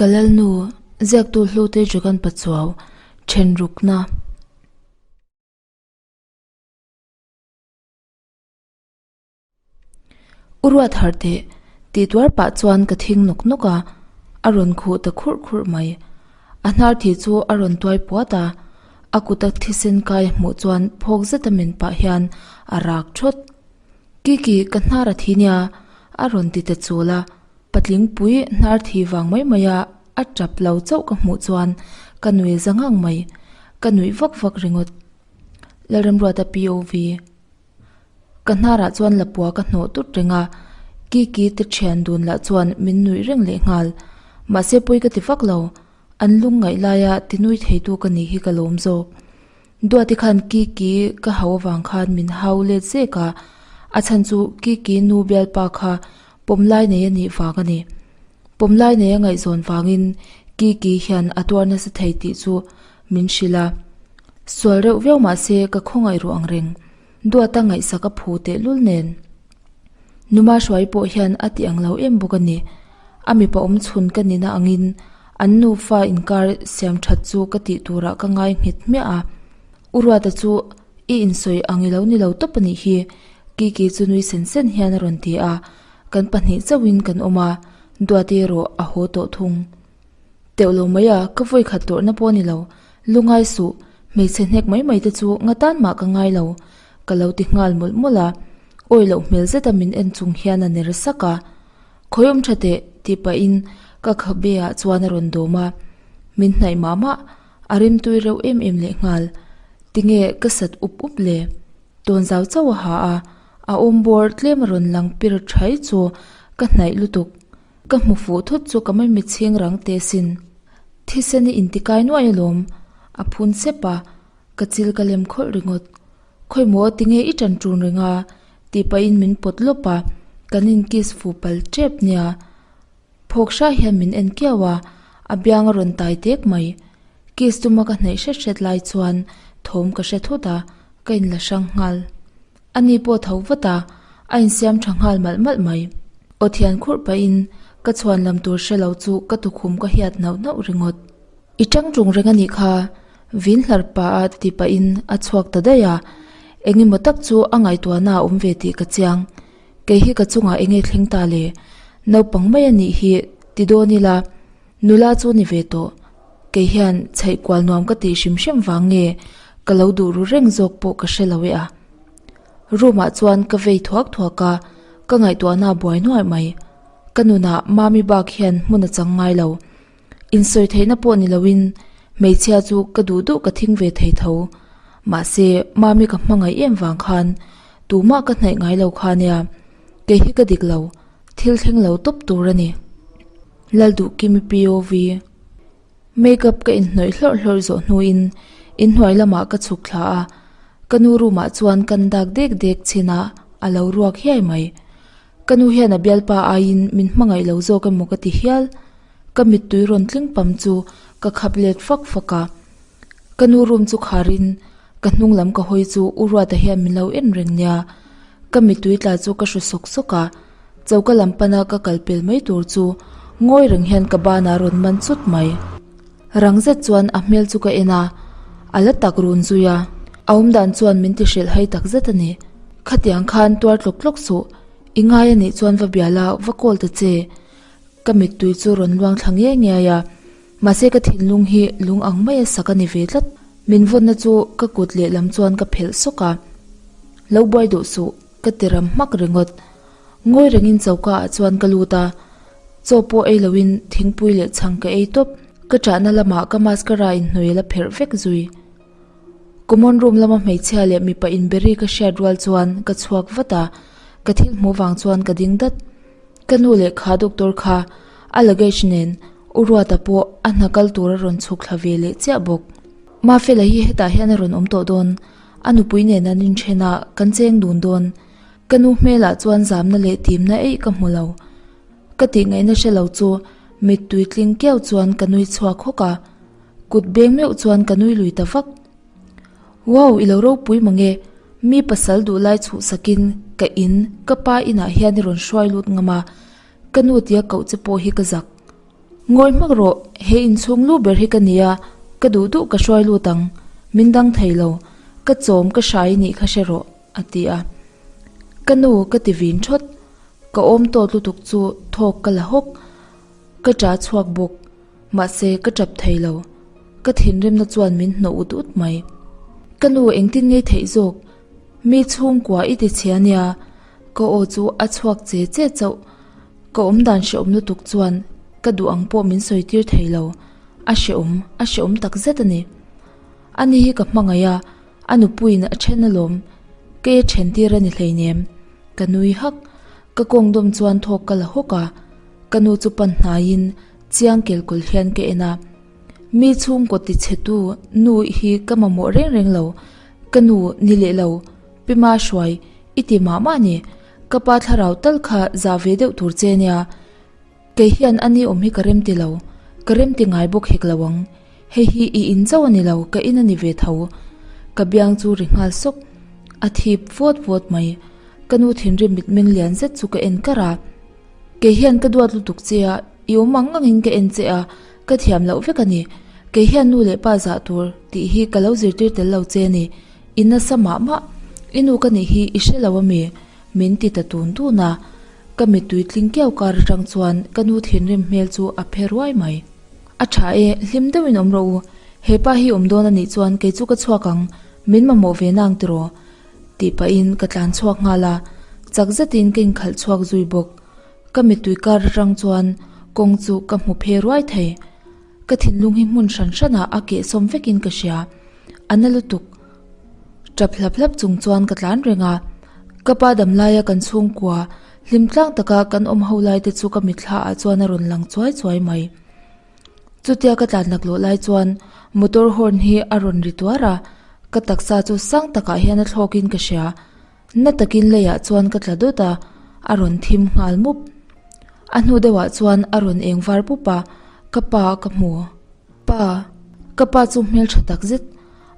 Ka Lalnu, ziaktu Hlute Jagan Pachuau, then rukna. U ruat harh teh, tih tuar pah chuan ka thing nawk nawk a, a rawn khuh ta khurh khurh mai. A hnar thih chu a rawn tuai puat a, a kuta thisen kai a hmuh chuan phawk zeta men pah hian a rak thawt. Kiki, ka hnar a thi nia, a rawn ti ta chul a. Patling pui hnar thi vang mai mai a a tap lo chauh ka hmuh chuan ka nui za ngang mai. Ka nuih vak vak ringawt. Lalremruata POV. Ka hnarah chuan lapua ka hnawh tut reng a, Kiki te thian dun lah chuan min nuih reng leh nghal. Mahse pawi ka ti vak lo, an lung ngaih laia ti nui theitu ka nih hi ka lawm zawk. Duati khan Kiki ka hau avang khan min hau let zek a, a chhan chu Kiki nu bialpa kha pawmlai nei a nih vang a ni. Pawmlai nei a ngaihzawn vangin Kiki hian a tuar nasa thei tih chu min hrilh a. Sual reuh viau mah se ka khawngaih ruh ang reng. Duata ngaihsak a phu tehlul nen. Numa hruai pawh hian a ti ang lo em bawk a ni. A mipa awm chhun ka nina angin an nufa inkar siam that chu ka tih turah ka ngai nghet hmiah a. U Ruata chu i insawi ang i lo ni lo tawp a nih hi, Kiki chu nui sen sen hian a rawn ti a. Kan pahnih chauhin kan awm a, Duati erawh a haw tawh thung. Teuh lo mai a, ka vawi khat tawrhna pawh a ni lo. Lu ngai suh, hmeichhe hnek mai mai te chu nga tan mah ka ngai lo, ka lo ti nghal mawlh mawlh a. Awi loh hmel zeta min en chung hian a ner sak a. Khawi awm tha teh, tih pahin ka khabe ah chuan a rawn dawm a. Min hnaih mah mah, a rimtui reuh em em leh nghal. Tinge ka sat up up le? Tawn zau chauh a ha a, a awm bawr tlem a rawn lang pir thai chu ka hnaih lutuk. Ka hmu fuh thut chu ka mai mitchhing rang te sin. Thisen i intikai nuai alawm, a phun sep a, ka chil ka lem khawlh ringawt. Khawi maw tinge i tan ṭun reng a? tih pahin min pawt lawp a, kan in kiss fu pal ṭep nia. Phawk hra hian min en kiau a, a biang a rawn tai tek mai. Kiss tuma ka hnaih hret hret lai chuan thawm ka hre thut a, ka inla hrang nghal. Ani pawh tho vat a, a insiam tha nghal malh malh mai. Aw thian khurh pahin ka chhuan lam tur hre lo chu ka tukhum ka hiat nauh nauh ringawt. I tang tung reng a nih kha, vin hlar pah a ti pahin a chhuak ta daih a, eng emaw tak chu a ngaihtuahna a awm ve tih ka chiang. Kei hi ka chungah eng nge thleng ta le? Naupang mai a nih hi ti dawn ila, nula chu ni ve tawh. Kei hian chhaih kual nuam ka tih hrim hrim vang nge ka lo duh ru reng zawk pawh ka hre lo e a. Room ah chuan ka vei thuak thuak a, ka ngaihtuahna a buai nuai mai. Ka nunah Mami bak hian hmun a chang ngai lo. Insawi theihna pawh ni loin hmeichhia chu ka duh duh ka thing ve thei tho. Mahse Mami ka hmangaih em vang khan tumah ka hnaih ngai lo kha nia. Kei hi ka dik lo, thil thleng lo tawp tur a ni. Lalduhkimi POV. Makeup ka inhnawih hlawrh hlawrh zawh hnuin inhnuai lamah ka chhuk thla a, ka nu room ah chuan kan dak dek dek chin a, a lo ruak hiai mai. Ka nu hian a bialpa aiin min hmangaih lo zawk emaw ka ti hial. Ka mittui rawn tling pam chu ka khap let fak fak a. Ka nu room chu kharin ka hnung lam ka hawi chu U Ruata hian min lo en reng nia. Ka mittui tla chu ka hru sawk sawk a, choka lam pana ka kal pel mai tur chu ngawi reng hian ka banah rawn man chut mai. Rang zet chuan a hmel chu ka en a, a la tak run zui a, a awmdan chuan min ti hrilh hai tak zet a ni. Khatiang khan tuar tlawk tlawk suh, i ngai a nih chuan va biala va call ta che. Ka mittui chu rawn luang thla ngiai ngiai a, mahse ka thinlung hi lung ang mai a sak a ni ve tlat. Min vawnna chu ka kut lehlam chuan ka phelh sawk a, Lo buai duh suh, ka ti ram hmak ringawt. Ngawi rengin choka ah chuan ka lut a, chaw pawh ei loin thingpui leh chhang ka ei tawp. Ka ṭahna lamah ka mascara inhnuai la pherh vek zui. Common room lama hmeichhia leh mipa inberi ka hriat rual chuan ka chhuak vat a, ka thil hmuh vang chuan ka ding dat. Ka nu leh kha doctor kha a luggage nen U Ruata pawh a hna kal tur a rawn chhuk thla ve leh chiah bawk. Mafela hi hetah hian a rawn awm tawh dawn, a nupui nen an inthen a, kan cheng dun dawn. Ka nu hmelah chuan zamna leh timna eih ka hmu lo. Ka tih ngaihna hre lo chu mittui tling kiau chuan ka nui chhuak hawk a, kut beng meuh chuan ka nui lui ta vak. Wow, i lo ropui mange, mi pasal duh lai chhuh sakin ka in, ka pa inah hian i rawn hruai lut ngam a, ka nu tia koh che pawh hi ka zak. Ngawi hmak rawh, he inchhung lu ber hi ka nia, ka duh duh ka hruai lut ang, min dang thei lo, ka chawm ka hrai nih kha hre rawh, a ti a. Ka nu ka ti vin thawt, ka awm tawt lutuk chu thawk ka la hawk, ka ṭah chhuak bawk, mahse ka ṭap thei lo, ka thinrimna chuan min hnawh ut ut mai. Ka nu engtin ngei theih zawk, mi chhungkua i ti chhia nia, ka aw chu a chhuak che che chauh. Ka awmdan hrehawm lutuk chuan ka duh ang pawh min sawi tir thei lo, a hrehawm, a hrehawm tak zet a ni. Ani hi ka hmangaih a, a nupuiin a then alawm, kei a then tir a ni hleinem. Ka nui hak, ka kawng dawm chuan thawk ka la hawk a, ka nu chu pan hnaiin chiang kelkawl hian ka en a. Mi chhungkaw ti chhe tu nu hi ka mamawh reng reng lo, ka nu ni leh lo, Pi Ma Hruai, i ti mah mah ni. Ka pa thlarau tal kha zah ve deuh tur che nia. Kei hian a ni awm hi ka rem ti lo. Ka rem ti ngai bawk hek lo ang. Hei hi i in chauh a ni lo, ka in a ni ve tho. Ka biang chu ri nghal sawk. A thip vawt vawt mai. Ka nu thinrim mitmeng lian zet chu ka en kar a. Kei hian ka duat lutuk che a, i awm ang angin ka en che a, ka thiam loh vek a ni. Kei hian nu leh pa zah tur tih hi ka lo zirtir tel lo che a ni. I nasa mah mah, i nu ka nih hi i hre lo ami? Min ti ta tun tun a, ka mittui tling kiau kar atang chuan ka nu thinrim hmel chu a phe ruai mai. A tha e, hlim deuhin awm rawh u, he pa hi awm dawn anih chuan kei chu ka chhuak ang, min mamawh ve nang tiraw? Tih pahin ka tlan chhuak nghal a, chak zetin ka inkhalh chhuak zui bawk. Ka mittui kar atang chuan kawng chu ka hmu phe ruai thei. Ka thinlung hi hmun hran hranah a kehsawm vekin ka hria. A na lutuk. Tap hlap hlap chung chuan ka tlan reng a. Ka pa dam laia kan chhungkua hlim tlang taka kan awm ho lai te chu ka mitthla ah chuan a rawn lang chuai chuai mai. Chutia ka tlan laklawh lai chuan motor horn hi a rawn ri tuar a, ka taksa chu sang takah hian a thlawkin ka hria. Na takin leiah chuan ka tla dawt a, a rawn thim nghal mup. A hnu deuhah chuan a rawn eng var pup a, ka pa ka hmu. Pa, ka pa chu hmeltha tak zet,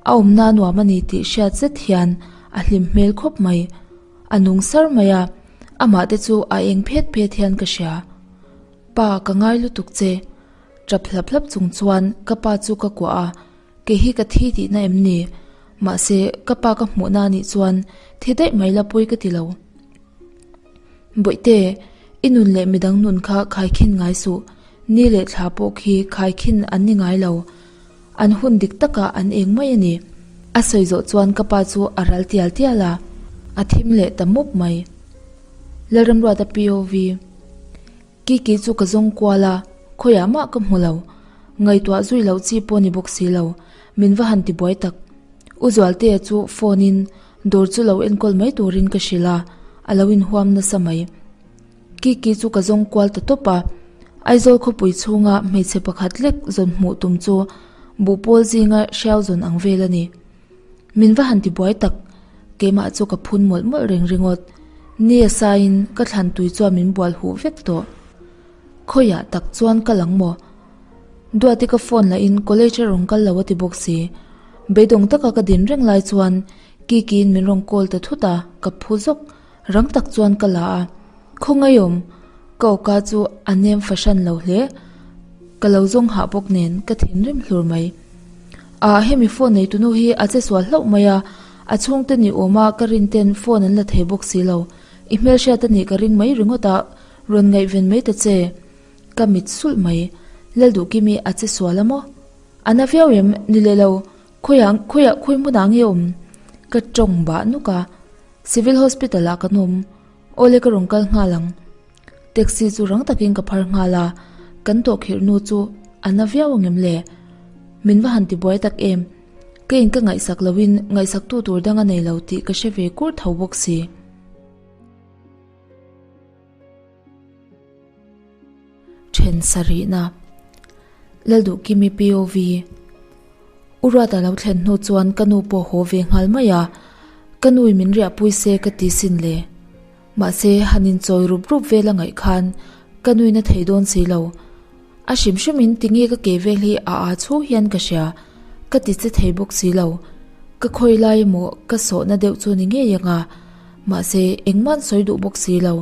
a awmna nuam a ni tih hriat zet hian a hlim hmel khawp mai. A nung sar mai a, amah te chu a eng phet phet hian ka hria. Pa, ka ngai lutuk che. Tap hlap hlap chung chuan ka pa chu ka kuah a, Kei hi ka thi tihna em ni? Mahse, ka pa ka hmuhna anih chuan thi daih mai la pawi ka ti lo. Bawihte, i nun leh midang nun kha khaikhin ngai suh. Ni leh thla pawh khi khaikhin an ni ngai lo. An hun dik takah an eng mai a ni. A sawi zawh chuan ka pa chu a ral tial tial a, a thim leh ta mup mai. Lalramruata POV. Kiki chu ka zawng kual a, khawiah mah ka hmu lo. Ngaihtuah zui loh chi pawh ni bawk si lo, min va han ti buai tak. U Zualtea chu phone in dawr chu lo enkawl mai turin ka hrilh a, a lo inhuam nasa mai. Kiki chu ka zawng kual ta tawp a, Aizawl khawpui chhunga hmeichhe pakhat lek zawn hmuh tum chu buhpawl zinga hriau zawn ang vel a ni. Min va han ti buai tak, keimah chu ka phun mawlh mawlh reng ringawt. Ni a saiin ka thlan tui chuan min bual huh vek tawh. Khawiah tak chuan ka lang maw? Duati ka phone lahin college a rawn kal lo a ti bawk si. Beidawng taka ka din reng lai chuan Kikiin min rawn call ta thut a, ka phu zawk. Rang tak chuan ka la a, Khawngaiawm, ka awka chu a nem fahran lo hle. Ka lo zawng hah bawk nen ka thinrim hlur mai. Ah, hemi phone nei tunu hi a che sual hlauh mai a, a chhungte ni awma ka rin ten phone an la thei bawk si lo. I hmelhriat a nih ka ring mai ringawt a, rawn ngaihven mai ta che. Ka mit sulh mai. Lalduhkimi a che sual a maw? A na viau em? Ni leh lo, khawiah, khawiah, khawi hmunah nge awm? Ka tawng bah nuk a. Civil Hospital ah kan awm. Awle ka rawn kal nghal ang. Taxi chu rang takin ka phar nghal a, kan tawhkhirh nu chu a na viau angem le? Min va han ti buai tak em? Ka in ka ngaihsak loin ngaihsak tu tur dang a nei lo tih ka hre ve kur tho bawk si. Then sarihna Lalduhkimi POV U Ruata lo thlen hnu chuan ka nu pawh haw ve nghal mai a, ka nui min riahpui se ka ti sin le. Mahse, han inchawi rup rup vel a ngaih khan ka nuin a thei dawn si lo. A hrim hrimin tinge ka ke vel hi a aa chhu hian ka hria, ka ti che thei bawk si lo. Ka khawi lai emaw ka sawhna deuh chu ni ngei ang a, mahse engmah an sawi duh bawk si lo.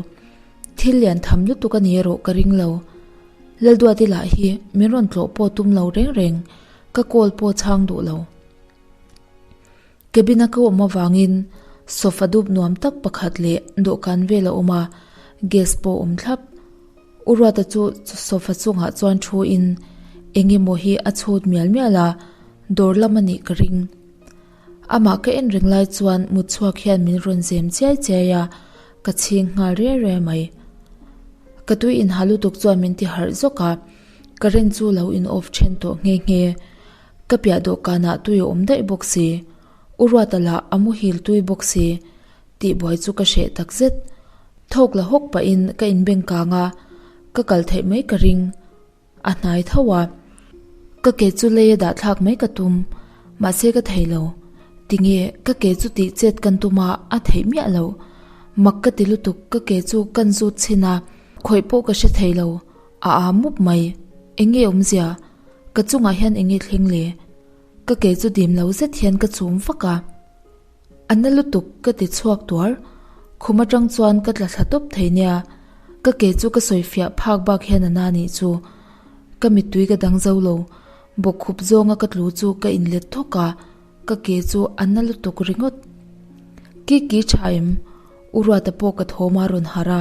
Thil lian tham lutuk a ni erawh ka ring lo. Lalduati lah hi min rawn tlawh pawh tum lo reng reng, ka call pawh chhang duh lo. Cabin a ka awm avangin sofa dup nuam tak pakhat leh dawhkan vel a awm a, gas pawh a awm thlap. U Ruata chu sofa chungah chuan thu in eng emaw hi a chhut mial mial a, dawr lam a nih ka ring. Amah ka en reng lai chuan mut chhuak hian min rawn zem chiai chiai a, ka chhing nghal riai riai mai. Ka tui inha lutuk chuan min ti harh zawk a, current chu lo in off then tawh nghe nghe. Ka piah dawhkanah tui a awm daih bawk si, U Ruata lah a muhil tui bawk si, tih buai chu ka hreh tak zet. Thawk la hawk pahin ka inbeng kang a, ka kal theih mai ka ring. A hnai tho a, ka ke chu lei a dah thlak mai ka tum, mahse ka thei lo. Tinge ka ke chu tih chet kan tum a, a theih miah lo. Mak ka ti lutuk ka ke chu kan zut chhin a, khawih pawh ka hre thei lo, a aa mup mai. Enge awmzia? Ka chungah hian enge thleng le? Ka ke chu dim lo zet hian ka chum vak a. A na lutuk ka ti chhuak tuar. Khum atang chuan ka tla thla tawp thei nia. Ka ke chu ka sawi fiah phak bak hian a na nih chu. Ka mittui ka dang zo lo. Bawkkhup zawnga ka tlu chu ka inlet thawk a, ka ke chu a na lutuk ringawt. Ki ki tha em? U Ruata pawh ka thawm a rawn harh a,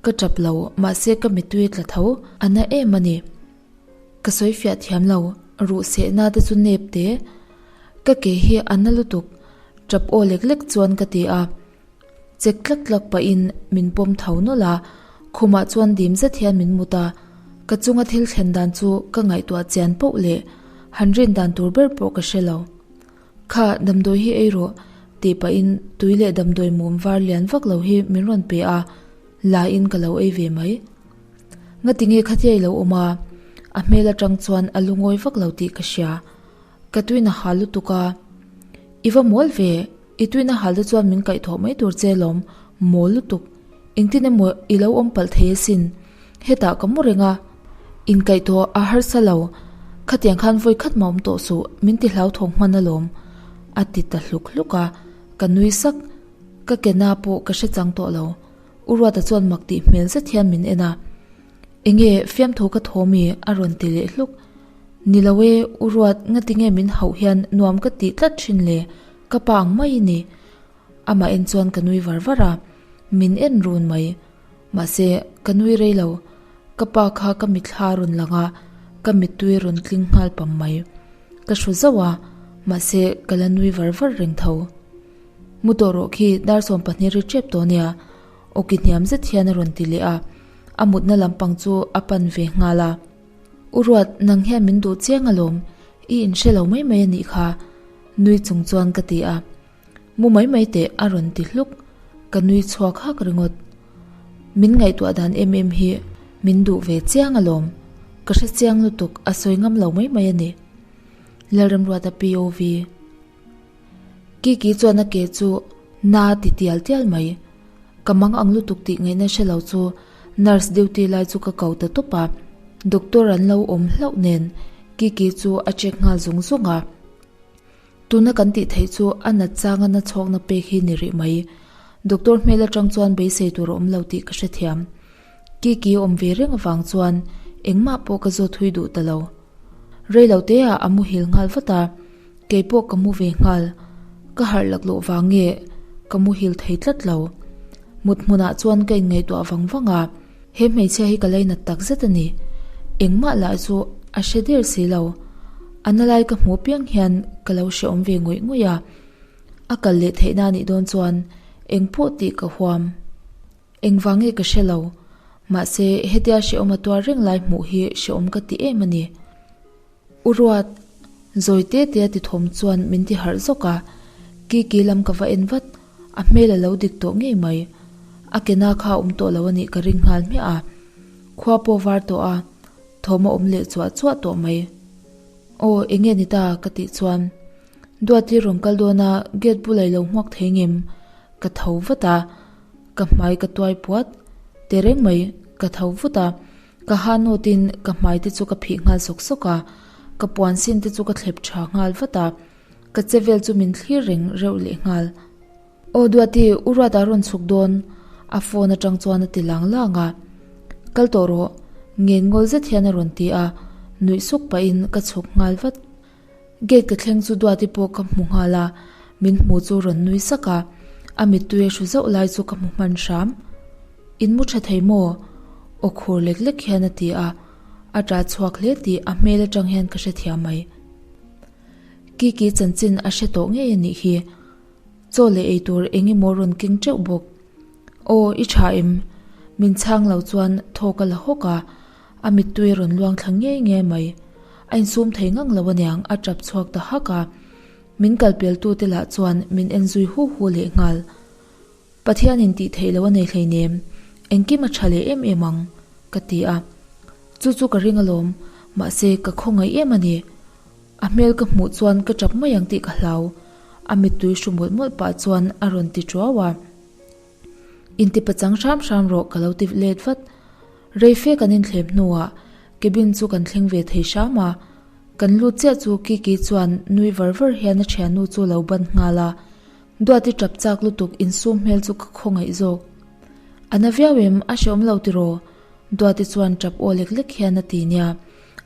ka tap lo mahse ka mittui a tla tho, a na em a ni. Ka sawi fiah thiam lo, ruh sehna te chu nep te. Ka ke hi a na lutuk, tap aw lek lek chuan ka ti a. Chek tlak tlak pahin min pawm tho nawlh a, khumah chuan dim zet hian min mut a. Ka chunga thil thlen dan chu ka ngaihtuah chian poh leh han rin dan tur ber pawh ka hre lo. Kha damdawi hi ei rawh tih pahin tui leh damdawi mum var lian vak lo hi min rawn pe a, la in ka lo ei ve mai. Ngatinge khatia i lo awm a? A hmel atang chuan a lungawi vak lo tih ka hria. Ka tuina hal lutuk a. I va mawl ve, i tuina hal te chuan min kaihthawh mai tur che lawm, mawl lutuk. Engtin emaw i lo awm palh thei asin. Hetah ka mu reng a, inkaihthawh a harsa lo. Khatiang khan vawi khat mah awm tawh suh, min ti hlauthawng hman alawm. A ti ta hluk hluk a, ka nui sak. Ka ke na pawh ka hre chang tawh lo. U Ruata chuan mak tih hmel zet hian min en a, Enge fiamthu ka thaw mi? a rawn ti leh hluk. Ni lo e, U Ruat, ngatinge min hauh hian nuam ka tih tlat thin le, ka pa ang mai i ni. Amah en chuan ka nui var var a, min en run mai. Mahse, ka nui rei lo, ka pa kha ka mithla a rawn lang a, ka mittui rawn tling nghal pam mai. Ka hru zauh a, mahse ka la nui var var reng tho. Mu tawh rawh khi dar 12 ri tep tawh nia, awki hniam zet hian a rawn ti leh a, a mutna lampang chu a pan ve nghal a. U Ruat, nang hian min duh chiang alawm, i inhre lo mai mai a nih kha, nui chung chuan ka ti a. Mu mai mai teh a rawn ti hluk, ka nui chhuak hak ringawt. Min ngaihtuah dan em em hi min duh ve chiang alawm, ka hre chiang lutuk a sawi ngam lo mai mai a ni. Lalremruata POV. Kiki chuan a ke chu na ti tial tial mai. Ka mang ang lutuk tih ngaihna hre lo chu nurse duty lai chu ka ko ta tawp a, doctor an lo awm hlauh nen Kiki chu a check nghal zung zung a. Tuna kan tih theih chu a nat changa na chhawkna pek hi ni rih mai. Doctor hmel atang chuan beisei tur a awm lo tih ka hrethiam. Kiki awm ve reng avang chuan engmah pawh ka zawt hui duh ta lo. Reilo te ah a muhil nghal vat a, kei pawh ka mu ve nghal. Ka harh laklawh vang nge ka muhil thei tlat lo. Mut hmunah chuan ka inngaihtuah vang vang a, he hmeichhia hi ka lainat tak zet a ni. Engmah lah chu a hre der si lo. A na lai ka hmuh piang hian ka lo hrehawm ve ngawih ngawih a, a kal leh theihna a nih dawn chuan engpawh tih ka huam. Engvang nge ka hre lo, mahse hetia hrehawm a tuar reng lai hmuh hi hrehawm ka ti em a ni. U Ruat, zawi te te a ti thawm chuan min ti harh zawk a, Kiki lam ka va en vat, a hmel a lo dik tawh ngei mai. A ke na kha a awm tawh lo a nih ka ring nghal hmiah a, khua pawh var tawh a, thawm a awm leh chuah chuah tawh mai. Aw, enge ni ta? ka tih chuan Duati rawn kal dawn a, gate bulah i lo hmuak thei ngem? Ka tho vat a, ka hmai ka tuai puat tehreng mai, ka tho vut a, ka ha nawtin ka hmai te chu ka phih nghal sawk sawk a, ka puan sin te chu ka thlep tha nghal vat a, ka che vel chu min thlir reng reuh leh nghal. Aw Duati, u Ruata rawn chhuk dawn, a phone atang chuan a ti lang lang a, kal tawh rawh, Ngenngawl zet hian a rawn ti a, nuih suk pahin ka chhuk nghal vat. Gate ka thleng chu Duati pawh ka hmu nghal a, min hmu chu rawn nui sak a, a mittui a hru zauh lai chu ka hmu hman hram. In mu tha thei maw? Aw khur lek lek hian a ti a, a ṭah chhuak hle tih a hmel aṭang hian ka hrethiam mai. Kiki chanchin a hre tawh ngei a nih hi. Chaw leh ei tur eng emaw rawn keng teuh bawk. Aw, i tha em? Min chhang lo chuan thaw ka la hawk a, a mittui a rawn luang thla ngei ngei mai. A insum thei ngang lo aniang a tap chhuak ta hak a. Min kalpel tute lah chuan min en zui hu hu leh nghal. Pathianin tih theih loh a nei hleinem, engkim a tha leh em em ang, ka ti a. Chu chu ka ring alawm, mahse ka khawngaih em a ni. A hmel ka hmuh chuan ka tap mai ang tih ka hlau. A mittui hru mawlh mawlh pah chuan a rawn ti tuau a. Inti pachang hram hram rawh ka lo ti let vat. Rei fe kan inthlem hnuah cabin chu kan thleng ve thei hram a. Kan lut chiah chu Kiki chuan nui var var hian a thiannu chu lo ban nghal a. Duati tap chak lutuk insum hmel chu ka khawngaih zawk. A na viau em a hreawm lo tiraw? Duati chuan tap aw lek lek hian a ti nia.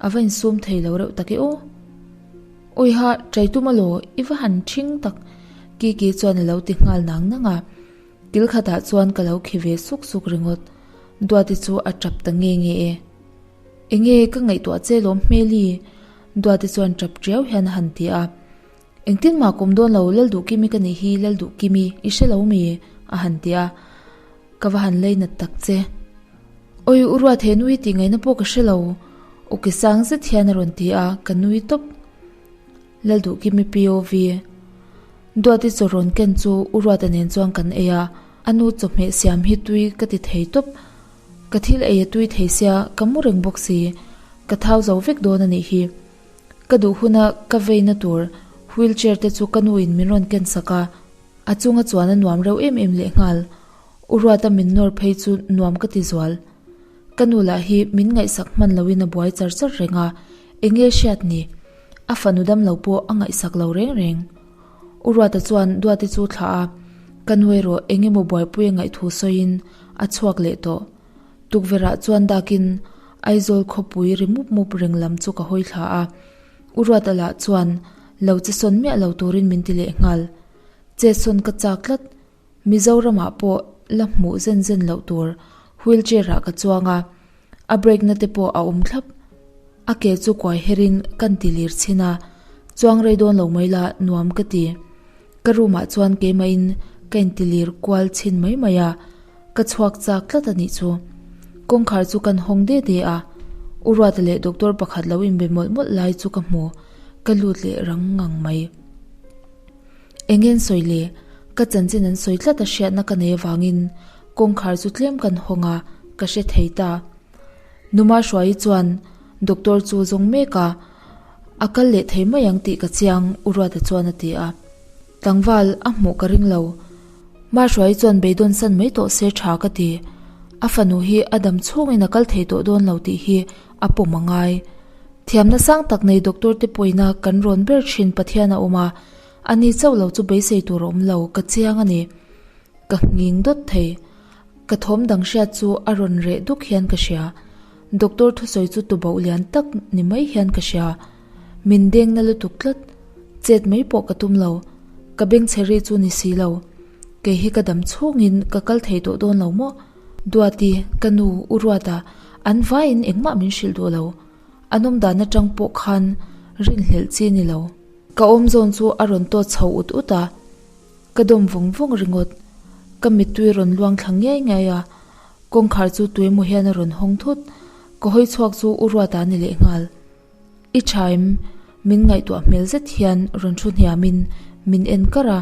A va insum thei lo reuh tak e aw. Awiha, ṭai tum alaw, i va han ṭhing tak Kiki chuan a lo ti nghal nang nang a. Kil khatah chuan ka lo khi ve suk suk ringawt. Duati chu a ṭap ta nge nge e. Enge ka ngaihtuah che lawm hmeli? Duati chuan ṭap ṭiau hian a han ti a. Engtin mah kum dawn lo, Lalduhkimi ka nih hi, Lalduhkimi, i hre lo mi? a han ti a. Ka va han lei nat tak che. Awi, u Ruat he nui tih ngaihna pawh ka hre lo, awki sang zet hian a rawn ti a, ka nui tawp. Lalduhkimi POV. Duati chaw rawn ken chu u Ruata nen chuan kan ei a, a nu chawhmeh siam hi tui ka ti thei tawp. Ka thil ei a tui thei sia, ka mu reng bawk si. Ka thau zo vek dawn a nih hi. Ka duh huna ka veina tur wheelchair te chu ka nuin min rawn ken sak a, a chunga chuan a nuam reuh em em lehnghal. U Ruata min nawr phei chu nuam ka ti zual. Ka nu lah hi min ngaihsak hman loin a buai char char reng a, enge hriat ni? A fanu dam lo pawh a ngaihsak lo reng reng. U Ruata chuan Duati chu thlah a, ka nu erawh eng emaw buaipui a ngaihthu sawiin a chhuak leh tawh. Tukverhah chuan dakin Aizawl khawpui ri mup mup reng lam chu ka hawi thla a, U Ruata lah chuan lo che sawn miah lo turin min ti leh nghal. Che sawn ka chak tlat. Mizoramah pawh la hmuh zen zen loh tur wheelchair ah ka chuang a, a brake na te pawh a awm thlap. A ke chu kuai her in kan ti lir chhin a, chuang rei dawn lo mai la nuam ka ti. Ka room ah chuan keimah in ka in ti lir kual chhin mai mai a, ka chhuak chak tlat a nih chu. Kawngkhar chu kan hawng de de a, U Ruata leh doctor pakhat lo inbe mawlh mawlh lai chu ka hmu, ka lut leh rang ngang mai. Eng en sawi le? Ka chanchin an sawi tlat a hriatna ka nei avangin kawngkhar chu tlem kan hawng a, ka hre thei ta. Numa Hruaii chuan doctor chu zawng mek a, a kal leh thei mai ang tih ka chiang, U Ruata chuan a ti a. Tlangval, a hmuh ka ring lo. Ma Hruaii chuan beidawn san mai tawh se tha ka ti. A fanu hi a dam chhungin a kal thei tawh dawn lo tih hi a pawm a ngai. Thiamna sang tak nei doctor te pawina kan rawn ber thin Pathian a awm a, ani chauh lo chu beisei tur a awm lo, ka chiang a ni. Ka nghing dawt thei. Ka thawm dang hriat chu a rawn reh duk hian ka hria. Doctor thusawi chu tubauh lian tak ni mai hian ka hria. Min deng na lutuk tlat. Chet mai pawh ka tum lo. Ka bengchhe ri chu ni si lo. Kei hi ka dam chhungin ka kal thei tawh dawn lo maw? Duati, ka nu, U Ruata, an vaiin engmah min hrilh duh lo. An awm dan atang pawh khan rinhlelh chi ni lo. Ka awm zawn chu a rawn tawt chho ut ut a, ka dawm vawng vawng ringawt. Ka mittui rawn luang thla ngiai ngiai a, kawngkhar chu tuemaw hian a rawn hawng thut. Ka hawi chhuak chu U Ruata a ni lehnghal. I thaim, min ngaihtuah hmel zet hian rawn thu hniamin min en kar a,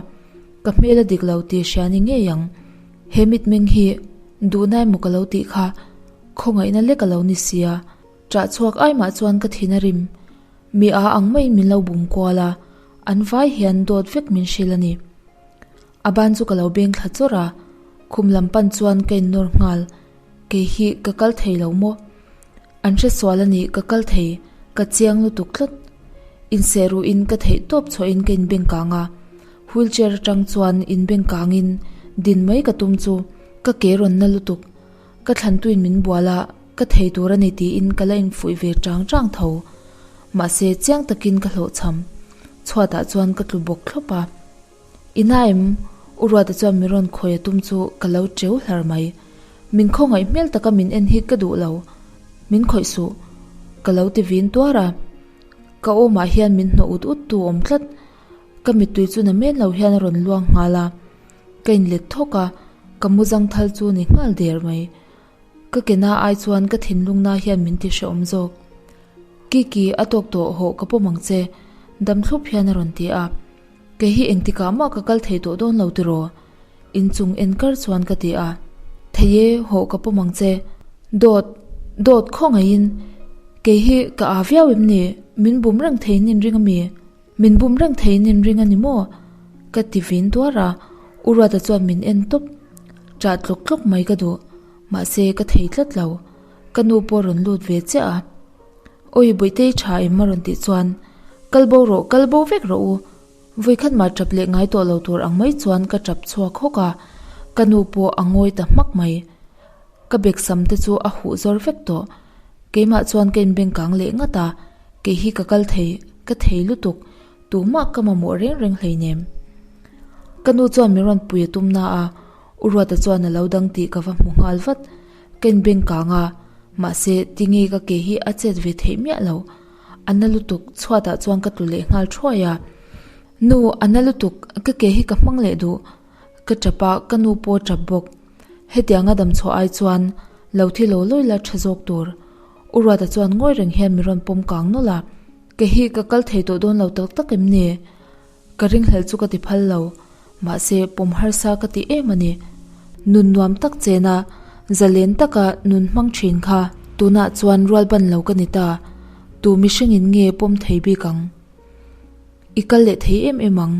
ka hmel a dik lo tih hria ni ngei ang. He mitmeng hi duhna emaw ka lo tih kha khawngaihna lek a lo ni sia. Ṭah chhuak ai mah chuan ka thin a rim. Mi a ang maiin min lo bum kual a, an vai hian dawt vek min hrilh a ni. A ban chu ka lo beng thla chawrh a, khum lam pan chuan ka innawr nghal. Kei hi ka kal thei lo maw? An hre sual a nih ka kal thei, ka chiang lutuk tlat. Inseh ruhin ka theih tawp chhuahin ka inbeng kang a, wheelchair atang chuan inbeng kangin din mai ka tum chu ka ke rawn na lutuk. Ka thlantuin min bual a. Ka thei tur a ni tiin ka la infuih ve chang chang tho. Mahse, chiang takin ka hlawhchham. Chhuatah chuan ka tlu bawk thlawp a. I na em? U Ruata chuan min rawn khawi a tum chu ka lo teu hlar mai. Min khawngaih hmel taka min en hi ka duh lo. Min khawih suh. Ka lo ti vin tuar a. Ka awmah hian min hnawh ut ut tu awm tlat. Ka mittui chu na men lo hian a rawn luang nghal a. Ka inlet thawk a, ka mu zangthal chu ni nghal der mai. Ka ke na ai chuan ka thinlung na hian min ti hrehawm zawk. Kiki, a tawk tawh hawh ka pawm ang che, dam thlup hian a rawn ti a. Kei hi engtikah mah ka kal thei tawh dawn lo tiraw? Inchung en kar chuan ka ti a. Thei e, hawh ka pawm ang che. Dawt, dawt khawngaihin. Kei hi ka aa viau em ni? Min bum reng theiin in ring ami? Min bum reng theiin in ring a ni maw? Ka ti vin tuar a, U Ruata chuan min en tawp. Ṭah tlawk tlawk mai ka duh, mahse ka thei tlat lo. Ka nu pawh a rawn lut ve chiah a. Awi Bawihtei ṭha em a rawn tih chuan, Kal bo rawh, kal bo vek rawh u. Vawikhat mah ṭap leh ngai tawh lo tur ang mai chuan ka ṭap chhuak hawk a, ka nu pawh a ngawi ta hmak mai. Ka bag sam te chu a huh zawr vek tawh. Keimah chuan ka inbeng kang leh ngat a, kei hi ka kal thei, ka thei lutuk, tumah ka mamawh reng reng hleinem. Ka nu chuan min rawn pui a tum na a, U Ruata chuan a lo dang tih ka va hmu nghal vat. Ka inbeng kang a, mahse tinge ka ke hi a chet ve theih miah lo. A na lutuk, chhuatah chuan ka tlu leh nghal thuai a. Nu, a na lutuk, ka ke hi ka hmang leh duh. Ka tap a, ka nu pawh a tap bawk. Hetianga damchhuah ai chuan lo thi lo lawi la tha zawk tur. U Ruata chuan ngawi reng hian min rawn pawm kang nawlh a. Kei hi ka kal thei tawh dawn lo tak tak em ni? Ka ringhlelh chu ka ti phal lo. Mahse, pawm harsa ka ti em a ni. Nun nuam tak chena zalen taka nun hmang thin kha tunah chuan rual ban lo ka ni ta. Tu mihringin nge pawm thei bik ang? I kal leh thei em em ang,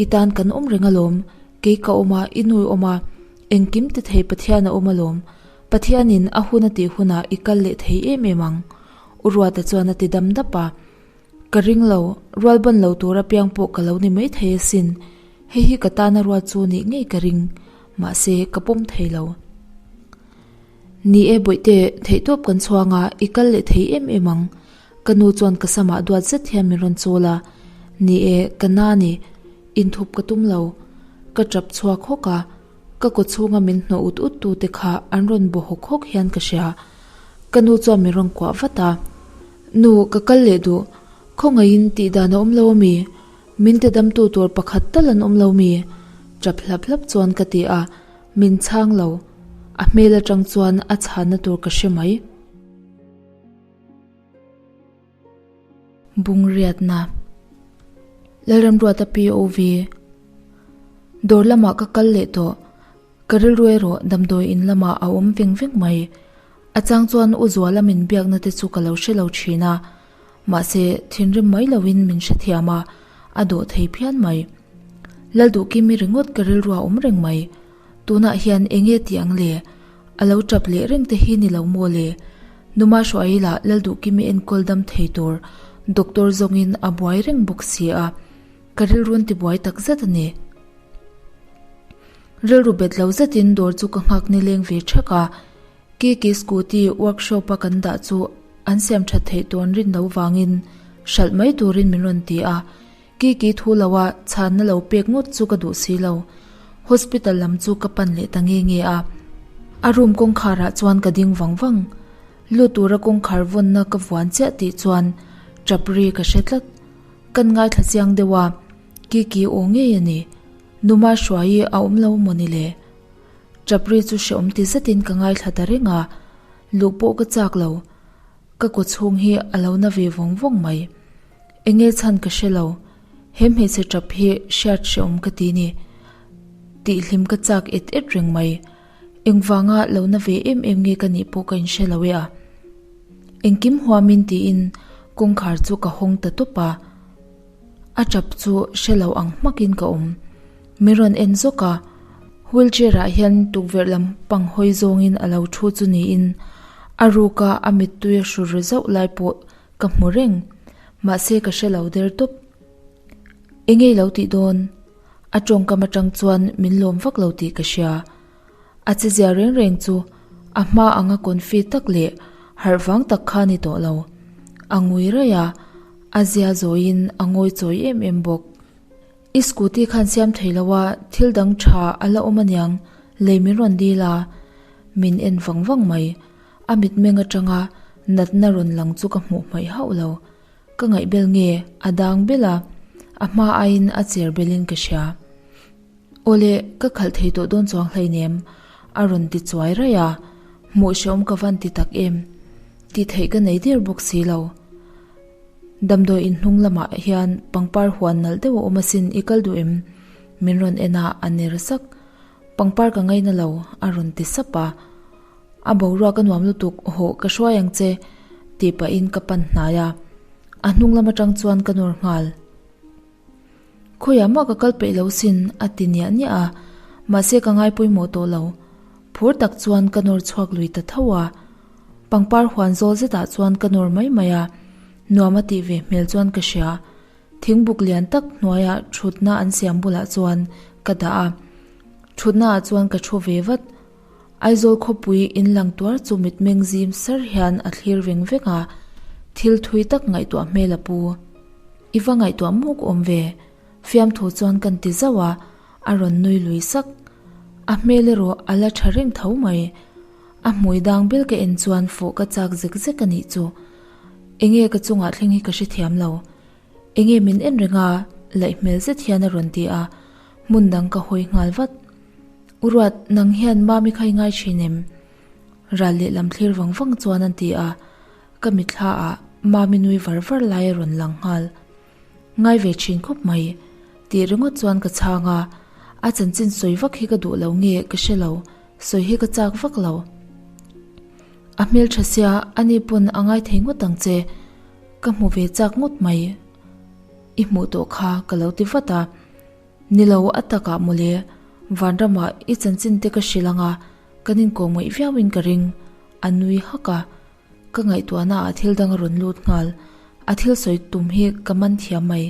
i tan kan awm reng alawm, kei ka awm a, i nu i awm a, engkim ti thei Pathian a awm alawm, Pathianin a hun a tih hunah i kal leh thei em em ang, U Ruata chuan a ti dam dap a. Ka ring lo, rual ban lo tur apiang pawh ka lo ni mai thei asin, hei hi ka tana ruat chu nih ngei ka ring, mahse ka pawm thei lo. Ni e Bawihte, theihtawp kan chhuang a, i kal leh thei em em ang, Ka nu chuan ka samah duat zet hian min rawn chawl a, ni e, ka na ni, inthup ka tum lo. Ka tap chhuak hawk a, ka kaw chhunga min hnawh ut ut tu te kha an rawn baw hawk hawk hian ka hria. Ka nu chuan min rawn kuah vat a, Nu, ka kal leh duh, khawngaihin tih dan a awm lo ami? Min ti damtu tur pakhat tal an awm lo mi? Tap hlap hlap chuan ka ti a, min chhang lo. A hmel atang chuan a chhanna tur ka hre mai. Bungriatna Lalramruata POV Dawr lamah ka kal leh tawh. Ka rilru erawh damdawi in lamah a awm veng veng mai. A chang chuan U Zuala min biakna te chu ka lo hre lo thin a. Mahse, thinrim mai loin min hrethiam a, a dawh thei phian mai. Lalduhkimi ringawt ka rilru a awm reng mai. Tunah hian enge tih ang le? A lo tap leh reng te hi ni lo maw le? Numa Hruaila Lalduhkimi enkawl dam thei tur doctor zawngin a buai reng bawk si a, ka rilrun ti buai tak zet a ni. Rilru bet lo zetin dawr chu ka nghak nileng ve thak a, Kiki scooty workshop a kan dah chu an siam that theih tawn rin lo vangin hralh mai turin min rawn ti a, Kiki thu lo a chhanna lo pek ngawt chu ka duh si lo. Hospital lam chu ka pan leh ta nge nge a. A room kawngkhar ah chuan ka ding vang vang. Lut tura kawngkhar vawnna ka vuan chiah tih chuan tap ri ka hre tlat. Kan ngaithla chiang deuh a, Kiki aw ngei a ni. Numa Hruaii a awm lo maw ni le? Tap ri chu hrehawm ti zetin ka ngaithla ta reng a, luh pawh ka chak lo. Ka kaw chhung hi a lo na ve vawng vawng mai. Enge chhan ka hre lo, he hmeichhe tap hi hriat hrehawm ka ti ni. Tihhlim ka chak et et reng mai. Engvanga lo na ve em em nge ka nih pawh ka inhre lo e a. Engkim huamin tiin kawngkhar chu ka hawng ta tawp a. A tap chu hre lo ang hmakin ka awm. Min rawn en zawk a, wheelchair ah hian tukverh lam pang hawi zawngin a lo thu chu niin a ruka a mittui a hru ri zauh lai pawh Ka hmu reng, mahse ka hre lo der tawp. Engei lo tih dawn? A tawngkam atang chuan min lawm vak lo tih ka hria. A chezia reng reng chu a hma anga confi tak leh. Harh vang tak kha ni tawh lo. A ngui raih a, a zia zawiin a ngawi chawi em em bawk. I scooty khan siam thei lo a, thil dang tha a la awm aniang, lei min rawn dil a. Min en vang vang mai. A mitmeng atanga natna rawn lang chu ka hmuh hmaih hauh lo. Ka ngaihbel nge a dang bel a, a hma aiin a cher belin ka hria. Awle, ka khalh thei tawh dawn chuang hleinem, a rawn ti chuai raih a, hmuh hrehawm ka van ti tak em? Tih theih ka nei der bawk si lo. Damdawi in hnung lamah hian pangpar huan nalh deuh a awm asin i kal duh em? Min rawn en a, a ner sak. Pangpar ka ngaina lo, a rawn ti sap a. A boruak a nuam lutuk, hawh ka hruai ang che, tih pahin ka pan hnai a. A hnung lam atang chuan ka nawr nghal. Khawiah mah ka kal peih lo sin, a ti niah niah a, mahse ka ngai pawimawh tawh lo. Phur tak chuan ka nawr chhuak lui ta tho a. Pangpar huan zawl zetah chuan ka nawr mai mai a, nuam a tih ve hmel chuan ka hria. Thingbuk lian tak hnuaiah thutna an siam bulah chuan ka dah a, thutna ah chuan ka thu ve vat. Aizawl khawpui in lang tuar chu mitmeng zim sar hian a thlir veng veng a, thil thui tak ngaihtuah hmel a pu. I va ngaihtuah muk awm ve, fiamthu chuan kan ti zauh a, a rawn nui lui sak. A hmel erawh a la tha reng tho mai. A hmui dang bel ka en chuan fawh ka chak zek zek a nih chu. Enge ka chungah thleng hi ka hrethiam lo. Enge min en reng a, laih hmel zet hian a rawn ti a, hmun dang ka hawi nghal vat. U Ruat, nang hian Mami kha i ngai thin em? Ral lehlam thlir vang vang chuan an ti a, ka mitthla ah Mami nui var var lai a rawn lang nghal. Ngai ve thin khawp mai, tih ringawt chuan ka chhang a, a chanchin sawi vak hi ka duh lo nge ka hre lo, sawi hi ka chak vak lo. A hmeltha sia, ani pawn a ngai thei ngawt ang che, ka hmu ve chak ngawt mai. I hmuh tawh kha ka lo ti vat a. Ni lo a takah mawle, Vanramah i chanchin te ka hrilh anga kan inkawm ngaih viauin ka ring, a nui hak a. Ka ngaihtuahna ah thil dang a rawn lut nghal, a thil sawi tum hi ka man thiam mai.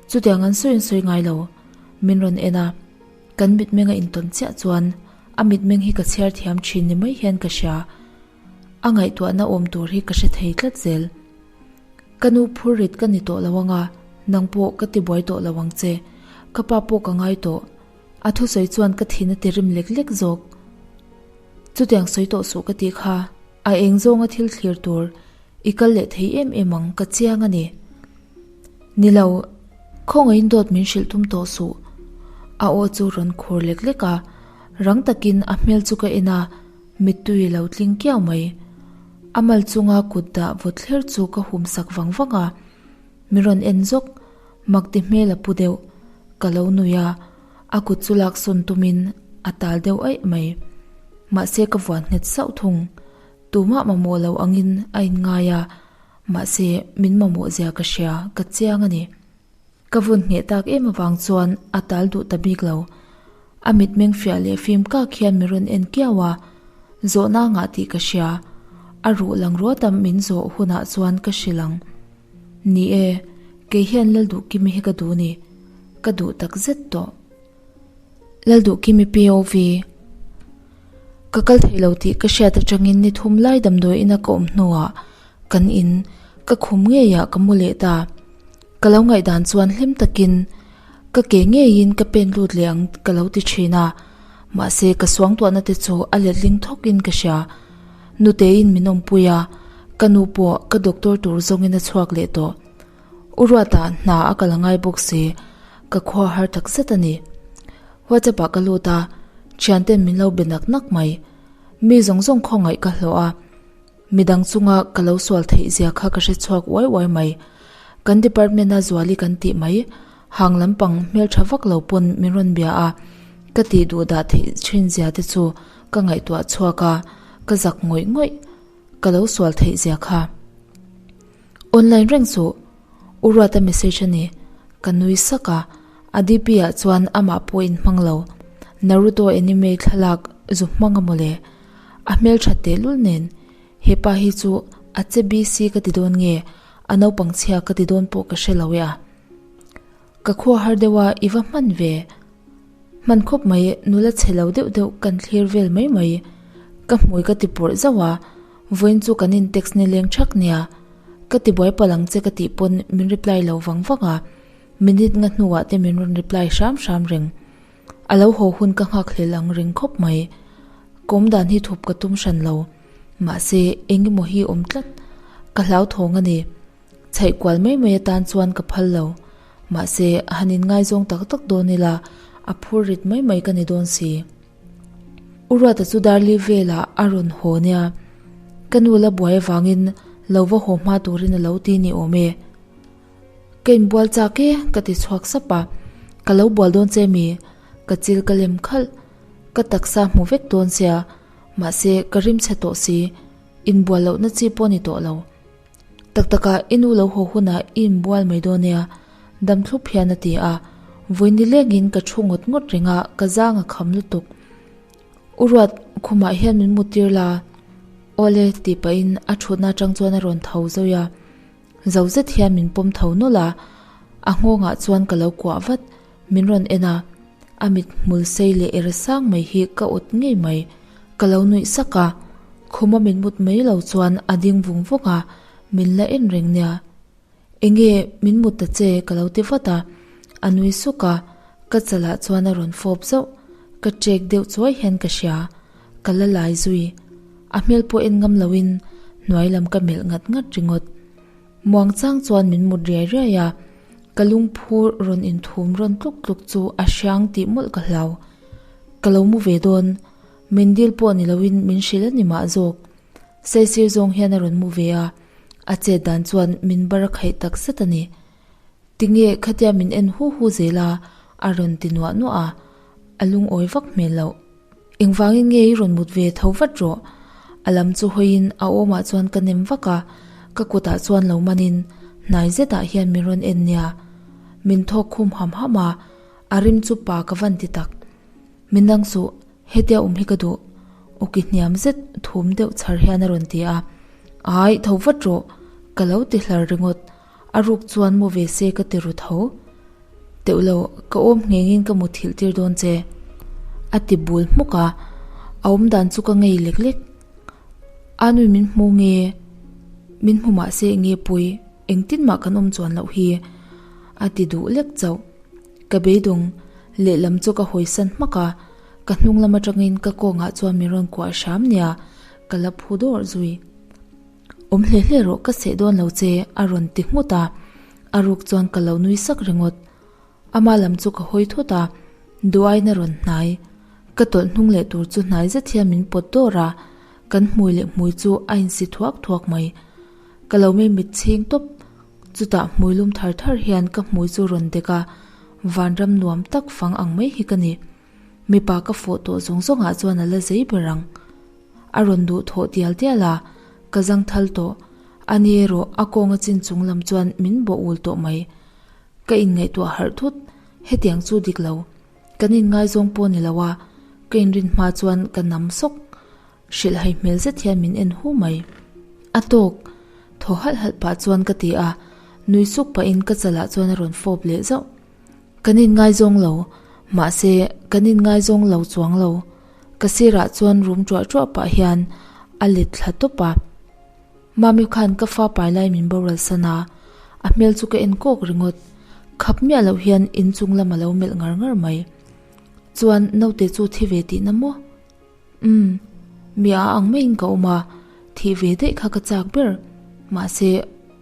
Chutiang an sawi an sawi ngai lo, min rawn en a, kan mitmeng a intawn chiah chuan a mitmeng hi ka chhiar thiam thin ni mai hian ka hria. A ngaihtuahna awm tur hi ka hre thei tlat zel. Ka nu phur rit ka ni tawh lo anga, nang pawh ka ti buai tawh lo ang che. Ka pa pawh ka ngai tawh. A thusawi chuan ka thin a ti rim lek lek zawk. Chutiang sawi tawh suh ka tih kha, a eng zawnga thil thlir tur i kal leh thei em em ang ka chiang a ni. Ni lo, khawngaihin dawt min hrilh tum tawh suh. A aw chu rawn khur lek lek a, rang takin a hmel chu ka en a, mittui lo tling kiau mai. A mal chunga kut dah vawt thler chu ka hum sak vang vang a, mi rawn en zawk, mak ti hmel a pu deuh. Ka lo nui a, a kut chu lak sawn tumin a tal deuh aih mai. Mahse ka vuan nghet sauh thung. Tumah mamawh lo angin a inngai a, mahse min mamawh zia ka hria, ka chiang a ni. Ka vun ngheh tak em avang chuan a tal duh ta bik lo. A mitmeng fiah leh fim kak hian mi rawn en kiau a, zawhna ngah tih ka hria. A ruh lang ruata min zawh hunah chuan ka hrilh ang. Ni e, kei hian Lalduhkimi hi ka duh ni. Ka duh tak zet tawh. Lalduhkimi POV. Ka kal thei lo tih ka hriat atangin ni thum lai damdawi ina ka awm hnuah kan in ka khum ngeiah ka mu leh ta. Ka lo ngaihdan chuan hlim takin ka ke ngeiin ka pen lut leh ang ka lo ti thin a, mahse ka suangtuahna te chu a letling thawkin ka hria. Nuteiin min awmpui a, ka nu pawh ka doctor tur zawngin a chhuak leh tawh. U Ruata hna a kal a ngai bawk si, ka khua har tak zet a ni. WhatsApp ah ka lut a, thianten min lo be nak nak mai. Mi zawng zawng khawngaih ka hlawh a, midang chunga ka lo sual theih zia kha ka hre chhuak uai uai mai. Kan department a Zuali kan tih mai, hang lampang hmeltha vak lo pawn min rawn bia a, ka tih duh dah theih thin zia te chu ka ngaihtuah chhuak a, ka zak ngawih ngawih. Ka lo sual theih zia kha. Online reng chu U Ruata message a ni. Ka nui sak a, a DP ah chuan amah pawh in hmang lo. Naruto anime thlalak zu hmang a mawle. A hmeltha tehlul nen hepa hi chu a che BC ka ti dawn nge a naupang chhia ka ti dawn pawh ka hre lo e a. Ka khua har deuh a i va hman ve. Hman khawp mai nula chhe lo deuh deuh kan thlir vel mai mai. Ka hmui ka ti pawrh zauh a. Vawiin chu kan in text nileng thak nia. Ka ti buai palh ang che ka tih pawn min reply lo vang vang a, minute nga hnuah te min rawn reply hram hram reng. A lo haw hun ka nghak hlel ang reng khawp mai. Ka awm dan hi thup ka tum hran lo. Mahse, eng emaw hi awm tlat. Ka hlauthawng a ni. Chhaih kual mai mai atan chuan ka phal lo. Mahse, han inngaizawng tak tak dawn ila, a phur rit mai mai ka ni dawn si. U Ruata chu Darli velah a rawn haw nia. Ka nu la buai avangin lo va haw hma turin a lo ti ni awm e. Ka inbual chak e, ka ti chhuak sap a. Ka lo bual dawn che mi? Ka chil ka lem khalh. Ka taksa hmu vek dawn sia, mahse ka rim chhe tawh si. Inbual lohna chi pawh ni tawh lo. Tak taka i nu lo haw hunah i inbual mai dawn nia, dam thlup hian a ti a. Vawi nilengin ka thu ngawt ngawt reng a, ka zang a kham lutuk. U Ruat, khumah hian min muttir la. Awle, tih pahin a thutna atang chuan a rawn tho zauh a. Zo zet hian min pawm tho nawlh a, a nghawngah chuan ka lo kuah vat. Min rawn en a, a mit hmul sei leh er sang mai hi ka awt ngei mai. Ka lo nuih sak a, khuma min mut mai lo chuan a ding vung vung a, min la en reng nia. Enge min mut ta che ka lo ti vat a, a nui suk a, ka chalah chuan a rawn fawp zauh. Ka ṭek deuh chuai hian ka hria, ka la lai zui. A hmel pawh en ngam loin hnuai lam ka melh ngat ngat ringawt. Muang chang chuan min mut riai riai a, ka lungphur rawn inthum rawn tluk tluk chu a hriang tih mawlh ka hlau. Ka lo mu ve dawn, min dil pawh ni loin min hrilh a ni mah zawk. Saisir zawng hian a rawn mu ve a, a chet dan chuan min bar a khaih tak zet a ni. Tinge khatia min en hu hu zel a, a rawn ti nuah nuah a, a lungawi vak hmel loh. Engvangin nge i rawn mut ve tho vat rawh? A lam chu hawiin a awmah chuan ka nem vak a, ka kutah chuan lo manin hnai zetah hian min rawn en nia. Min thawk khum ham ham a, a rim chu pa ka van ti tak. Min dang suh, hetia awm hi ka duh. Awki hniam zet thum deuh chhar hian a rawn ti a, Ai, tho vat rawh, ka lo ti hlar ringawt. A ruk chuan mu ve se ka ti ru tho. Teuh lo, ka awm nghengin ka muthilh tir dawn che. A ti bul hmuk a, a awm dan chu ka ngei lek lek. A nui min hmu nge, min hmu mah se nge pui, engtin mah kan awm chuan loh hi. A ti duh lek chauh. Ka beidawng, lehlam chu ka hawisan hmak a, ka hnung lam atangin ka kawngah chuan min rawn kuah hram nia, ka la phu dawrh zui. Awm hle hle rawh ka seh dawn lo che a rawn ti nghut a, a ruk chuan ka lo nui sak ringawt. Ama lam chu ka hawi thut a, duain a rawn hnai. Ka tawlh hnung leh tur chu hnai zet hian min pawt dawr a, kan hmui leh hmui chu a insi thuak thuak mai. Ka lo mei mit chhing tawp, chutah hmui lum thar thar hian ka hmui chu rawn dek a, vanram nuam tak fang ang mai hi ka ni. Mipa ka fawh tawh zawng zawngah chuan a la zei ber ang. A rawn duh thawh tial tial a, ka zang thal tawh. A ni erawh a kawnga chin chung lam chuan min bawh ul tawh mai. Ka inngaihtuah harh thut, hetiang chu dik lo. Kan inngaizawng pawh ni lo a, ka inrin hma chuan ka nam sawk. Hrilhhai hmel zet hian min en hu mai. A tawk, thaw halh halh pah chuan ka ti a, nui suk pahin ka chalah chuan a rawn fawp leh zauh. Kan inngaizawng lo, mahse kan inngaizawng lo chuang lo. Ka sirah chuan rum ṭuah ṭuah pah hian a let thla tawp a. Mami khan ka fa pai lai min boral san a, a hmel chu ka en kawk ringawt. Khap miah loh hian inchung lam a lo melh ngar ngar mai. Chuan naute chu thi ve tihna maw? Umm, mi a ang maiin ka awm a, thih ve daih kha ka chak ber. Mahse,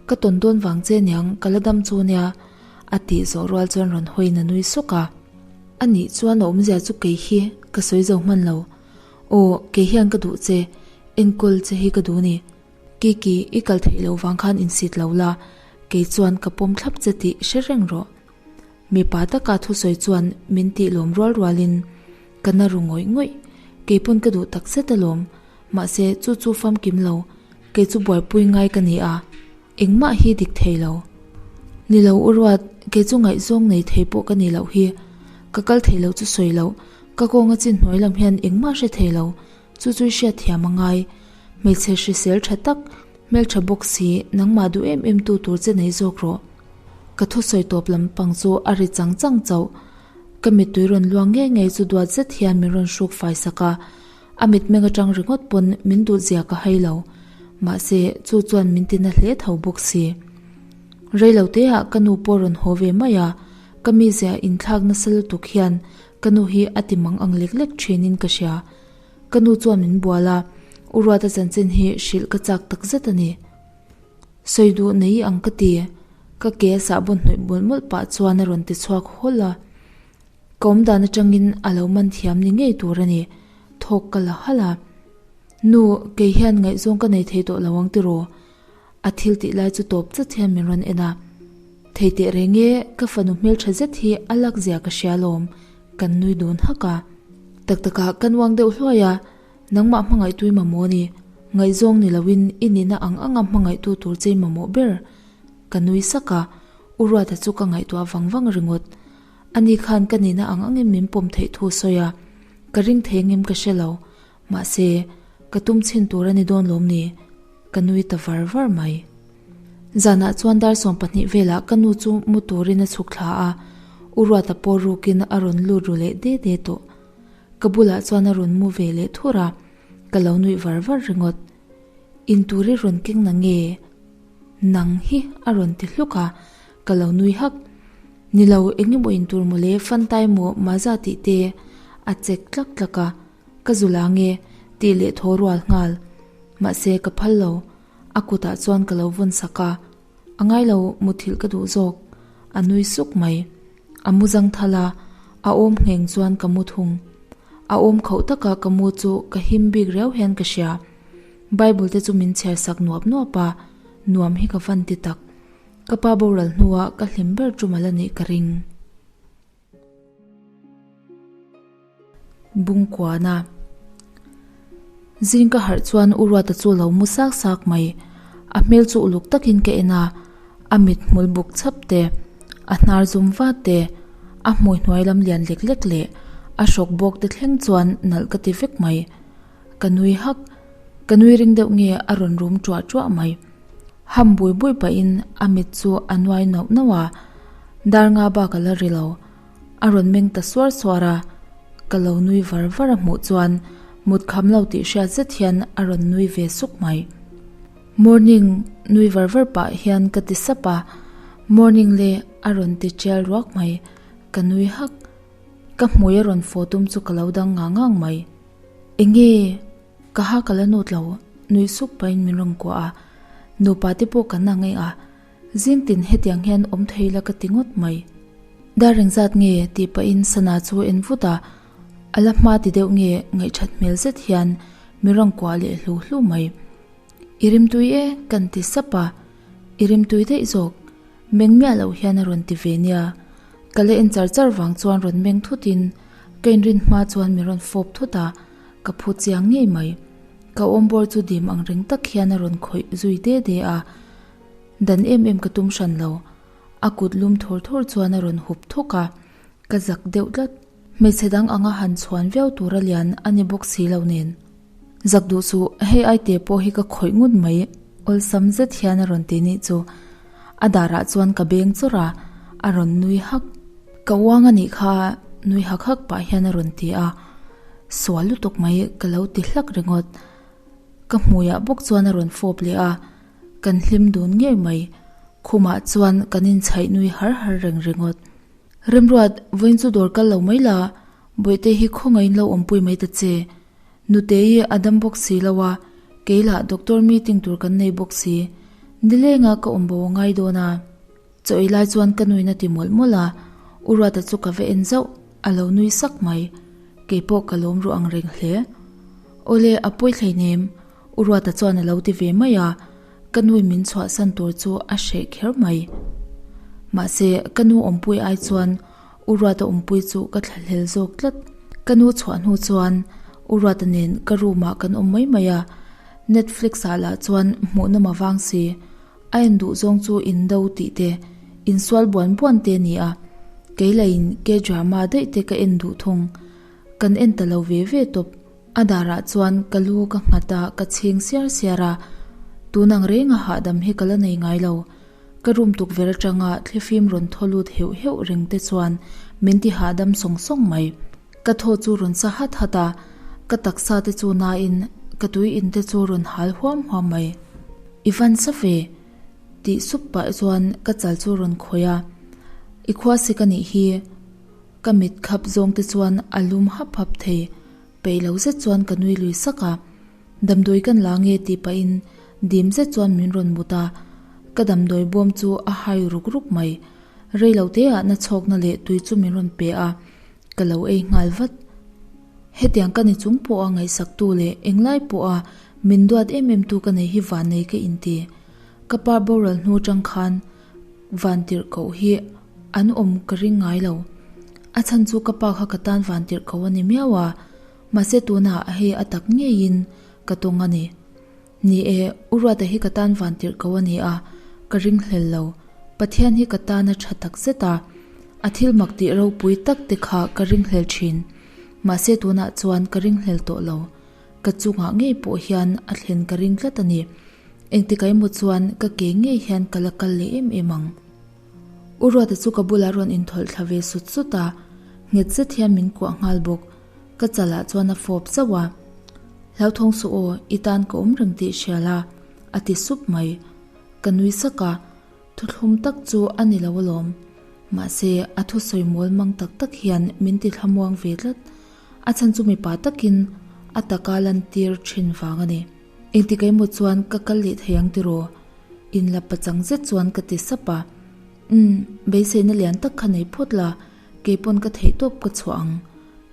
ka tawn dawn vang che niang ka la dam chu nia, a tih zawh rual chuan rawn hawiin a nui sawk a. A nih chuan a awmzia chu kei hi ka sawi zo hman lo. Aw, kei hian ka duh che, enkawl che hi ka duh ni. Kiki, i kal theih loh vang khan insit lo la, kei chuan ka pawm thlap che tih hre reng rawh. Mipa taka thusawi chuan min tih lawm rual rualin ka na ru ngawih ngawih. Kei pawn ka duh tak zet alawm, mahse chu chu famkim lo, kei chu buaipui ngai ka ni a, engmah hi dik thei lo. Ni lo u Ruat, kei chu ngaihzawng nei thei pawh ka ni loh hi. Ka kal thei lo chu sawi loh, ka kawnga chin hnuai lam hian engmah hre thei lo, chu chu i hriat thiam a ngai. Hmeichhe hrisel tha tak, hmeltha bawk si, nangmah duh em em tu tur che nei zawk rawh. Ka thusawi tawp lam pang chu a ri chang chang chauh. Ka mittui rawn luang ngei ngei chu duat zet hian min rawn hruk fai sak a, a mitmeng atang ringawt pawn min duh zia ka hai lo. Mahse, chu chuan min tina hle tho bawk si. Reilo teah ka nu pawh rawn haw ve mai a, ka mizia inthlak nasa lutuk hian ka nu hi a ti mang ang lek lek thinin ka hria. Ka nu chuan min bual a, U Ruata chanchin hi hrilh ka chak tak zet a ni. Sawi duh nei ang ka ti, ka ke a sahbawn hnawih mawlh mawlh pah chuan a rawn ti chhuak hawlh a. Ka awm dan atangin a lo man thiam ni ngei tur a ni, thawk ka la halh a. Nu, kei hian ngaihzawng ka nei thei tawh lo ang tiraw? A thil tih lai chu tawp chat hian min rawn en a. Thei teh reng e, ka fanu hmeltha zet hi a lak zia ka hria lawm, kan nui dun hak a. Tak takah ka nuang deuh hluai a, nangmah hmangaihtu i mamawh ni, ngaihzawng ni loin i nihna ang anga hmangaihtu tur che i mamawh ber. Ka nui sak a, U Ruata chu ka ngaihtuah vang vang ringawt. Ani khan ka nihna ang angin min pawm theih thu a sawi a, ka ring thei angem ka hre lo. Mahse, ka tum chhin tur a ni dawn lawm ni? Ka nui ta var var mai. Zanah chuan dar 12 velah ka nu chu mu turin a chhuk thla a, U Ruata pawh rukin a rawn lut ru leh de de tawh. Ka bulah chuan a rawn mu ve leh thur a, ka lo nuih var var ringawt. Intur i rawn keng na nge? Nang hi a rawn ti hluk a, ka lo nui hak. Ni lo, eng emaw intur mawle fantai maw maza tih te a chek tlak tlak a. Ka zul ang e, tih leh thaw rual nghal. Mahse, ka phal lo. A kutah chuan ka lo vawn sak a. A ngai lo, muthilh ka duh zawk. A nui suk mai. A mu zang thal a, a awm ngheng chuan ka mu thung. A awm khauh taka ka mu chu ka him bik riau hian ka hria. Bible te chu min chhiar sak nuap nuap a, nuam hi ka van ti tak. Ka pa boral hnuah ka hlim ber tum ala nih ka ring. Bungkuana Zing ka harh chuan U Ruata chu lo mu sak sak mai. A hmel chu uluk takin ka en a, a mit hmul buk chhap te, a hnar zum vat te, a hmui hnuai lam lian lek lek leh a hrawk bawk te thleng chuan nalh ka ti vek mai. Ka nui hak, ka nui ring deuh nge a rawn rum tuah tuah mai. Ham bui bui pahin a mit chu a nuai nauh nauh a, dar nga bak a la ri lo. A rawn meng ta suar suar a, ka lo nui var var a hmuh chuan mut kham lo tih hriat zet hian a rawn nui ve suk mai. Morning nui var var pah hian ka ti sap a, Morning le a rawn ti tial ruak mai, ka nui hak. Ka hmui a rawn fawh tum chu ka lo dang ngang ngang mai. Enge? Ka ha ka la nut lo, nui suk pahin min rawn kuah a, nupa te pawh kan ang e a, Zing tin hetiang hian awm thei la ka ti ngawt mai. Dar engzat nge tih pahin sana chu en vut a, a la hma ti deuh nge ngaihthat hmel zet hian mi rawn kuah leh hlu hlu mai. I rimtui e kan ti sap a, i rimtui daih zawk, meng miah loh hian a rawn ti ve nia. Ka la en char char vang chuan rawn meng thutin ka inrin hma chuan mi rawn fawp thut a, ka phu chiang ngei mai. Ka awmbawr chu dim ang reng tak hian a rawn khawih zui de de a. Dan em em ka tum hran lo. A kut lum thur thur chuan a rawn hup thawk a, ka zak deuh tlat. Hmeichhe dang anga han chhuan viau tura lian a ni bawk si lo nen. Zak duh suh, hei aite pawh hi ka khawih ngut mai, awlsam zet hian a rawn ti nih chu. A darah chuan ka beng chawrh a, a rawn nui hak. Ka uang a nih kha, nui hak hak pah hian a rawn ti a. Sual lutuk mai ka lo ti hlak ringawt. Ka hmuiah bawk chuan a rawn fawp leh a. Kan hlim dun ngei mai. Khumah chuan kan inchhaih nui har har reng ringawt. Remruat, vawiin chu dawr kal lo mai la, Bawihte hi khawngaihin lo awmpui mai ta che. Nutei a dam bawk si lo a, kei lah doctor meeting tur kan nei bawk si. Nilenga ka awm bo a ngai dawn a. Chaw ei lai chuan ka nuin a ti mawlh mawlh a, U Ruata chu ka va en zauh, a lo nui sak mai. Keipawh ka lawm ruh ang reng hle. Awle, a pawi hleinem. U Ruata chuan a lo ti ve mai a, ka nui min chhuahsan tur chu a hreh kher mai. Mahse, ka nu awmpui ai chuan U Ruata awmpui chu ka thlahlel zawk tlat. Ka nu chhuah hnu chuan U Ruata nen ka room ah kan awm mai mai a, Netflix ah lah chuan hmuhnawm a vang si. A en duh zawng chu indo tih te, insual buan buan te a ni a, kei lahin K-drama daih te ka en duh thung. Kan en ta lo ve ve tawp. A darah chuan ka lu ka nghat a, ka chhing siar siar a, tun ang renga hahdam hi ka la nei ngai lo. Ka room tukverh atanga thlifim rawn thaw lut heuh heuh reng te chuan min ti hahdam sawng sawng mai. Ka thaw chu rawn sa hat hat a, ka taksa te chu nain ka tui in te chu rawn hal huam huam mai. I van sa ve tih sup pah chuan ka chal chu a rawn khawih a, I khua sik a nih hi. Ka mit khap zawng te chuan a lum hap hap thei. Peih lo zet chuan ka nui lui sak a, Damdawi kan la nge tih pahin dim zet chuan min rawn mut a, ka damdawi bawm chu a hai ruk ruk mai. Rei lo te ah na chhawkna leh tui chu min rawn pe a, ka lo ei nghal vat. Hetiang ka ni chung pawha ngaihsaktu leh englai pawha min duat em em tu ka nei hi vannei ka inti. Ka pa boral hnu tang khan vantirh koh hi an awm ka ring ngai lo. A chhan chu ka pa kha ka tan vantirh koh a ni miau a, mahse tunah hei a tak ngeiin ka tawng a ni. Ni e, U Ruata hi ka tan vantirh koh a ni a, ka ring hlel lo. Pathian hi ka tan a tha tak zet a, a thil mak tih ropui tak te kha ka ring hlel thin. Mahse tunah chuan ka ring hlel tawh lo. Ka chungah ngei pawh hian a thlen ka ring tlat a ni. Engtikah emaw chuan ka ke ngei hian ka la kal leh em em ang. U Ruata chu ka bulah rawn inthawlh thla ve sut sut a, nghet zet hian min kuah nghal bawk. Ka chalah chuan a fawp zauh a. Hlauthawng suh aw, i tan ka awm reng tih hria la, a ti sup mai. Ka nui sak a, thuthlum tak chu a ni lo alawm. Mahse, a thusawi mawl mang tak tak hian min ti thlamuang ve tlat. A chhan chu mipa takin a taka lantir thin vang a ni. Engtik emaw chuan ka kal leh thei ang tiraw? Inla pachang zet chuan ka ti sap a. Umm, beiseina lian tak kha nei phawt la, keipawn ka theih tawp ka chhuah ang.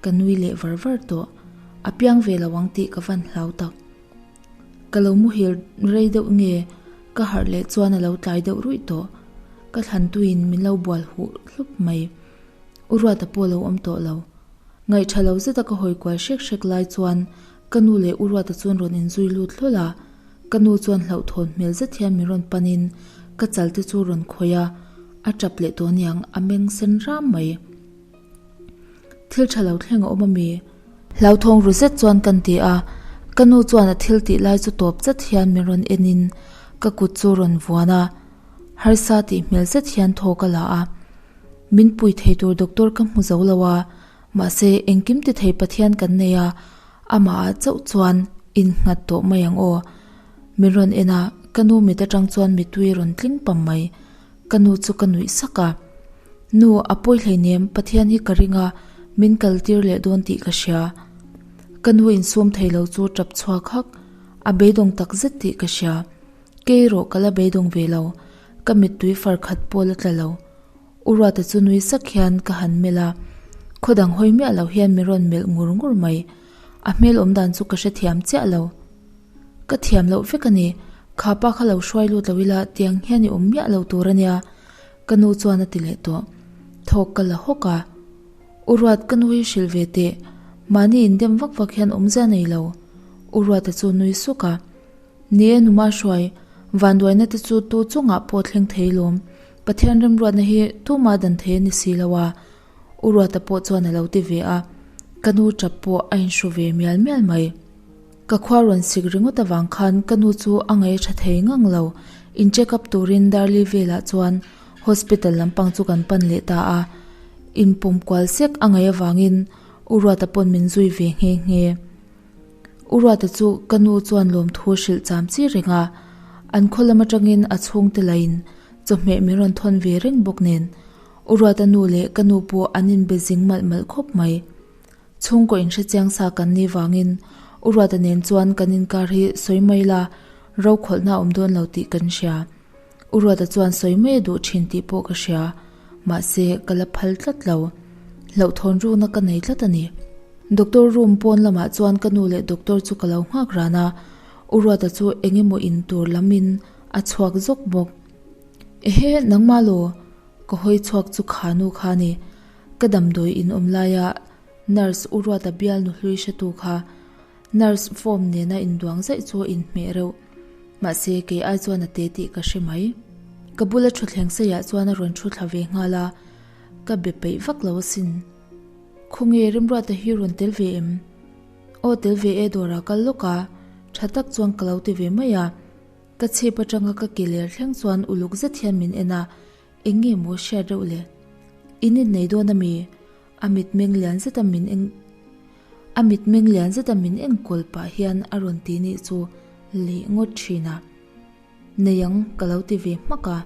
Ka nui leh var var tawh. A piang ve lo ang tih ka van hlau tak. Ka lo muhil rei deuh nge ka harh leh chuan a lo tlai deuh ruih tawh. Ka thlantuiin min lo bual huh hlup mai. U Ruata pawh a lo awm tawh lo. Ngaihṭha lo zeta ka hawi kual hrek hrek lai chuan ka nu leh U Ruata chuan rawn inzui lut hlawl a, ka nu chuan hlauhthawn hmel zet hian min rawn panin ka chal te chu rawn khawih a, a ṭap leh tawh aniang a meng sen ram mai. Thil ṭha lo thleng a awm ami? Hlauthawng ru zet chuan kan ti a, ka nu chuan a thil tih lai chu tawp zet hian min rawn enin ka kut chu rawn vuan a, harsa tih hmel zet hian thaw ka la a. Min pui thei tur doctor ka hmu zo lo a, mahse engkim ti thei Pathian kan nei a, amah ah chauh chuan innghat tawh mai ang aw. Min rawn en a, ka nu mit atang chuan mitui rawn tling pam mai. Ka nu chu ka nuih sak a. Nu, a pawi hleinem, Pathian hi ka ring a, min kal tir leh dawn tih ka hria. Ka nu insum thei lo chu tap chhuak hak, a beidawng tak zet tih ka hria. Kei erawh ka la beidawng ve lo, ka mittui far khat pawh la tla lo. U Ruata chu nui sak hian ka han melh a, khaw dang hawi miah lo hian min rawn melh ngur ngur mai. A hmel awm dan chu ka hrethiam chiah lo. Ka thiam loh vek a ni, kha pa kha lo hruai lut lo ila tiang hian i awm miah lo tur a nia, ka nu chuan a ti leh tawh. Thawk ka la hawk a. U Ruat ka nu hi hrilh ve teh, mahni indem vak vak hian awmzia nei lo. U Ruata chu nui suk a. Ni e numa hruai, vanduaina te chu tu chungah pawh thleng thei lawm. Pathian remruatna hi tuma dan thei a ni si lo a, U Ruata pawh chuan a lo ti ve a, ka nu tap pawh a inhru ve mial mial mai. Ka khua rawn sik ringawt avang khan ka nu chu a ngaih a tha thei ngang lo, in check up turin Darli velah chuan hospital lampang chu kan pan leh ta a, inpawm kual sek a ngaih avangin U Ruata pawn min zui ve nghe nghe. U Ruata chu ka nu chuan lawmthu a hrilh cham chi reng a, an khaw lam atangin a chhungte lain chawhmeh min rawn thawn ve reng bawk nen U Ruata nu leh ka nu pawh an inbe zing malh malh khawp mai. Chhungkaw inhre chiang sa kan nih vangin U Ruata nen chuan kan inkar hi sawi mai la rokhawlhna a awm dawn lo tih kan hria. U Ruata chuan sawi mai a duh thin tih pawh ka hria, mahse ka la phal tlat lo. Hlauhthawn rukna ka nei tlat a ni. Doctor room pawn lamah chuan ka nu leh doctor chu ka lo nghak ran a, U Ruata chu eng emaw in tur lamin a chhuak zawk bawk. Ehe, nangmah law? Ka hawi chhuak chu kha nu kha a ni. Ka damdawi in awm laia nurse U Ruata bial nu hlui hretu kha nurse form nena induang zaih chu a inhmeh reuh. Mahse, kei ai chuan a te tih ka hre mai. Ka bula thutthleng seiah chuan a rawn thu thla ve nghal a, ka be peih vak lo asin. Khawnge Remruata hi rawn tel ve em? Aw tel ve e dawrah kal lawk a, tha tak chuan ka lo ti ve mai a. Ka chhip atanga ka ke ler thleng chuan uluk zet hian min en a, eng nge maw hriat reuh le? In innei dawn ami? A mitmeng lian zeta min en A mitmeng lian zeta min enkawl pah hian a rawn ti nih chu leh ngawt thin a. Nei ang ka lo ti ve hmak a.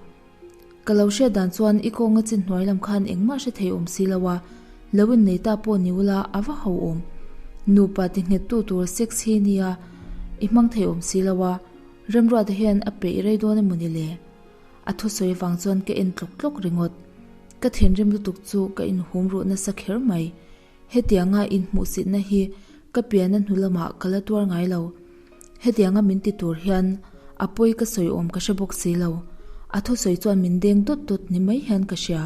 Ka lo hriat dan chuan i kawnga chin hnuai lam khan engmah hre thei awm si lo a, lo innei ta pawh ni ula a va ho awm. Nupa ti nghet tu tur sex hi nia i hmang thei awm si lo a, Remruata hian a peih rei dawn emaw ni le? A thusawi vang chuan ka en tlawk tlawk ringawt. Ka thinrim lutuk chu ka inhum ruh nasa kher mai. Hetianga inhmuhsitna hi ka pianna hnu lamah ka la tuar ngai lo. Hetianga min ti tur hian a pawi ka sawi awm ka hre bawk si lo. A thusawi chuan min deng dawt dawt ni mai hian ka hria.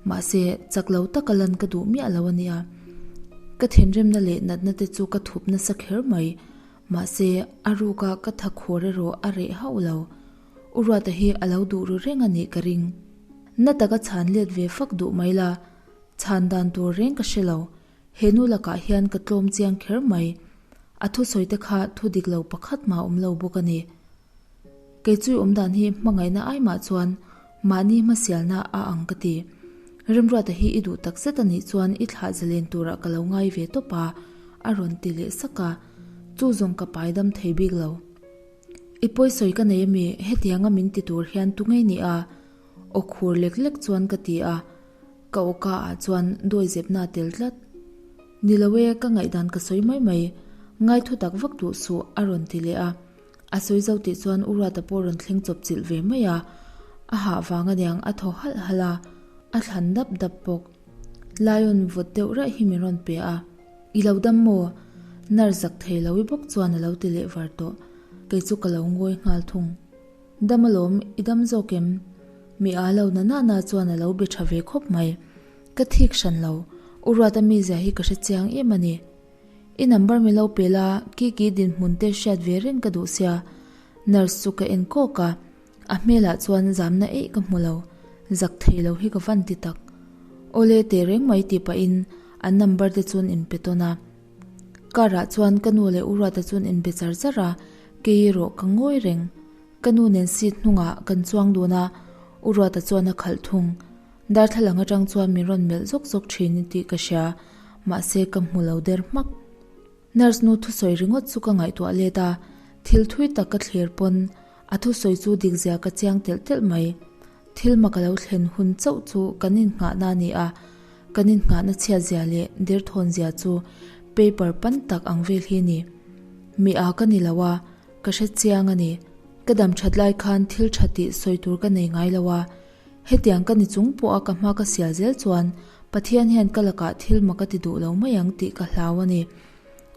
Mahse, chak lo taka lan ka duh miah lo a nia. Ka thinrimna leh natna te chu ka thup nasa kher mai. Mahse, a ruka ka tha khur erawh a reh hauh lo. U Ruata hi a lo duh ru reng a nih ka ring. Na taka chhan let ve fak duh mai la, chhan dan tur reng ka hre lo. He nu lakah hian ka tlawm chiang kher mai. A thusawi te kha thu dik lo pakhat mah awm lo bawk a ni. Kei chui awm dan hi hmangaihna ai mah chuan mahni hmasialna a ang ka ti. Remruata hi i duh tak zet a nih chuan i thlah zalen turah ka lo ngai ve tawp a, a rawn ti leh sak a. Chu zawng ka pai dam thei bik lo. I pawisawi ka nei ami hetianga min ti tur hian tu ngei ni a? Aw khur lek lek chuan ka ti a, ka aw ka ah chuan dawi zepna a tel tlat. Ni lo e, ka ngaihdan ka sawi mai mai, ngai thu tak vak duh suh a rawn ti leh a. A sawi zo tih chuan U Ruata pawh rawn thleng chawp chilh ve mai a, a hah vang aniang a thaw halh halh a, a thlan dap dap bawk. Lion vawt deuh raih hi min rawn pe a. I lo dam maw? Nurse zak thei lo i bawk chuan a lo ti leh var tawh. Kei chu ka lo ngawi nghal thung. Dam alawm, i dam zawk em? Mi a lo na na na chuan a lo be tha ve khawp mai. Ka thik hran lo. U Ruata mizia hi ka hre chiang em a ni. I number mi lo pe la, Kiki dinhmun te hriat ve reng ka duh sia. Nurse chu ka en kawk a. A hmelah chuan zamna eih ka hmu lo, zak thei lo hi ka van ti tak. Awle teh reng mai tih pahin an number te chuan in pe tawn a. Car ah chuan ka nu leh u Ruata chuan in be char char a, kei erawh ka ngawi reng. Ka nu nen seat hnungah kan chuang dun a, u Ruata chuan a khalh thung. Darthlalang atang chuan min rawn melh zawk zawk thin tih ka hria, mahse ka hmu lo der hmak. Nurse nu thusawi ringawt chu ka ngaihtuah let a, thil thui tak ka thlir pawn a thusawi chu dik zia ka chiang telh telh mai. Thil mak a lo thlen hun chauh chu kan innghahna a ni a, kan innghahna chhiat zia leh derthawn zia chu paper pan tak ang vel hi a ni. Mi a ka ni lo a, ka hre chiang a ni. Ka dam that lai khan thil tha tih sawi tur ka nei ngai lo a, Hetiang ka ni chung pawha ka hma ka sial zel chuan Pathian hian ka lakah thil mak a ti duh lo mai ang tih ka hlau a ni.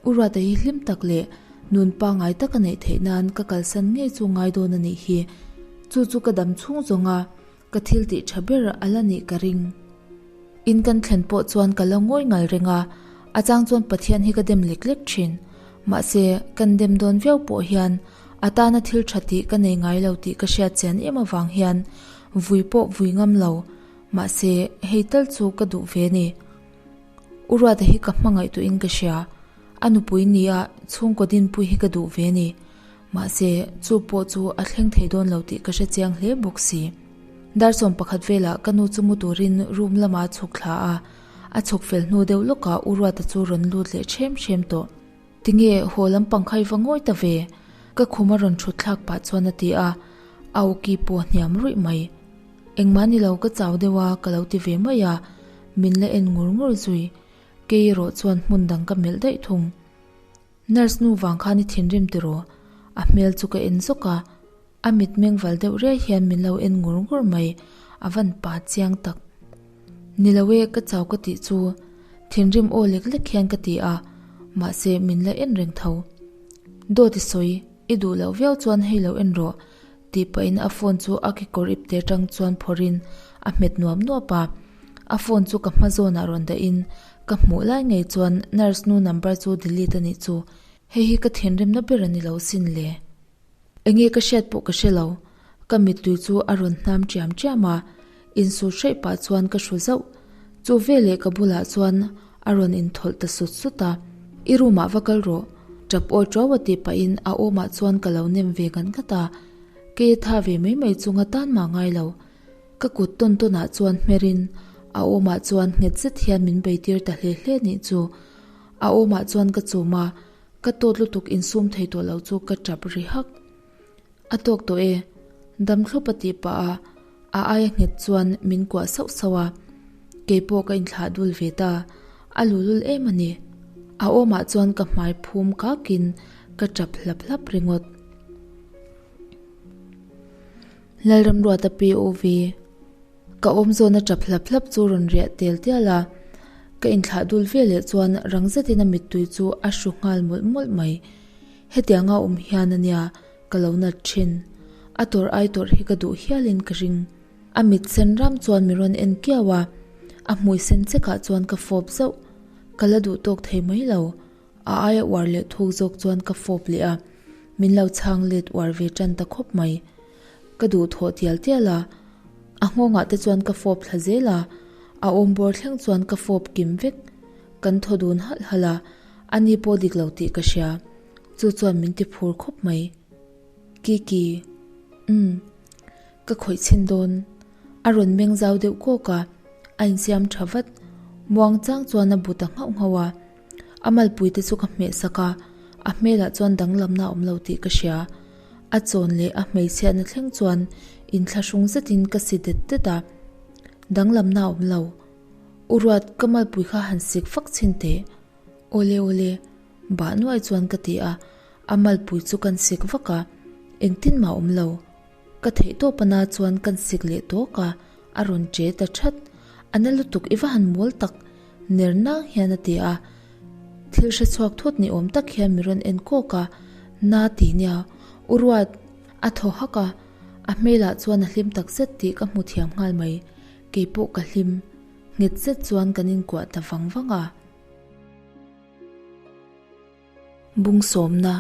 U Ruata hi hlim tak leh nun pangngai taka neih theih nan ka kalsan ngei chu ngai dawn a nih hi. Chu chu ka dam chhung zawnga ka thil tih tha ber a la nih ka ring. In kan thlen pawh chuan ka la ngawi ngal reng a, a chang chuan Pathian hi ka dem lek lek thin. Mahse, kan dem dawn viau pawh hian A tana thil tha tih ka nei ngai lo tih ka hriat chian em avang hian vui pawh vui ngam lo, mahse hei tal chu ka duh ve ni. U Ruata hi ka hmangaih tuhin ka hria, a nupui nia chhungkaw dinpui hi ka duh ve ni. Mahse chu pawh chu a thleng thei dawn lo tih ka hre chiang hle bawk si. Dar 11 velah ka nu chu mu turin room lamah a chhuk thla a, a chhuk fel hnu deuh lawkah U Ruata chu rawn lut leh ṭhem ṭhem tawh. Tinge haw lampang kha i va ngawi ta ve? Ka khum a rawn thut thlak pah chuan a ti a, a awki pawh hniam ruih mai. Engmah ni lo ka chau deuh a ka lo ti ve mai a, min la en ngur ngur zui. Kei erawh chuan hmun dang ka melh daih thung. Nurse nu vang khan i thinrim tiraw? A hmel chu ka en zawk a, a mitmeng val deuh riai hian min lo en ngur ngur mai, a van pa chiang tak. Ni lo e, ka chau ka tih chu thinrim aw lek lek hian ka ti a, mahse min la en reng tho. Dawt i sawi, i duh loh viau chuan hei lo en rawh tih pahin a phone chu a kekawr ipte atang chuan phawrhin a hmet nuap nuap a. A phone chu ka hma zawnah rawn dahin ka hmuh lai ngei chuan nurse nu number chu delete a nih chu, hei hi ka thinrimna ber a ni lo sin le. Enge ka hriat pawh ka hre lo, ka mittui chu a rawn hnam ṭiam ṭiam a, insut hreih pah chuan ka hru zauh. Chu veleh ka bulah chuan a rawn inthawlh ta sut sut a, I room ah va kal rawh, ṭap awi ṭuau a tih pahin a awmah chuan ka lo nem ve ngat ngat a, kei a tha ve mai mai chunga tan mah ngai lo. Ka kut tawn tawnah chuan hmerin a awmah chuan nghet zet hian min beitir ta hle hle nih chu. A awmah chuan ka chum a, Ka tawt lutuk insum thei tawh lo chu ka tap ri hak. A tawk tawh e. Dam thlup a tih pah a, a aia nghet chuan min kuah sauh sauh a. Keipawh ka inthlah dul ve ta, a lulul em a ni. A awmah chuan ka hmai phum kakin ka tap hlap hlap ringawt. Lalramruata POV. Ka awm zawn a tap hlap hlap chu rawn riah tel tial a, ka inthlah dul ve leh chuan rang zetin a mittui chu a hru nghal mawlh mawlh mai. Hetianga awm hian a nia ka lo nat thin. A tawrh ai tawrh hi ka duh hialin ka ring. A mit sen ram chuan mi rawn en kiau a, a hmui sen chekah chuan ka fawp zauh. Ka la duh tawk thei mai lo. A aia uar leh thuk zawk chuan ka fawp leh a, min lo chhang let uar ve tan ta khawp mai. Ka duh thawh tial tial a, a nghawngah te chuan ka fawp thla zel a, a awm bawr thleng chuan ka fawp kim vek. Kan thaw dun halh halh a, ani pawh dik lo tih ka hria. Chu chuan min ti phur khawp mai. Kiki. Umm. Ka khawih chhin dawn. A rawn meng zau deuh kawk a, a insiam tha vat. Muang chang chuan a bu ta nghauh nghauh a. A malpui te chu ka hmeh sak a, a hmelah chuan danglamna a awm lo tih ka hria. A chawn leh a hmeichhiatna thleng chuan inthlahrung zetin ka si det det a. Danglamna a awm lo. U Ruat, ka malpui kha han sik fak chhin teh. Awle awle, bah nuai chuan ka ti a, a malpui chu kan sik vak a, engtin mah a awm lo. Ka theih tawp ana chuan kan sik leh tawk a, a rawn che ta that. A na lutuk i va han mawl tak, ner nang hian a ti a. Thil hre chhuak thut ni awm tak hian mi rawn en kawk a, Na ti nia, U Ruat, a thaw hak a, a hmelah chuan a hlim tak zet tih ka hmu thiam nghal mai. Keipawh ka hlim. Nghet zet chuan kan inkuah ta vang vang a. Bung sawmna.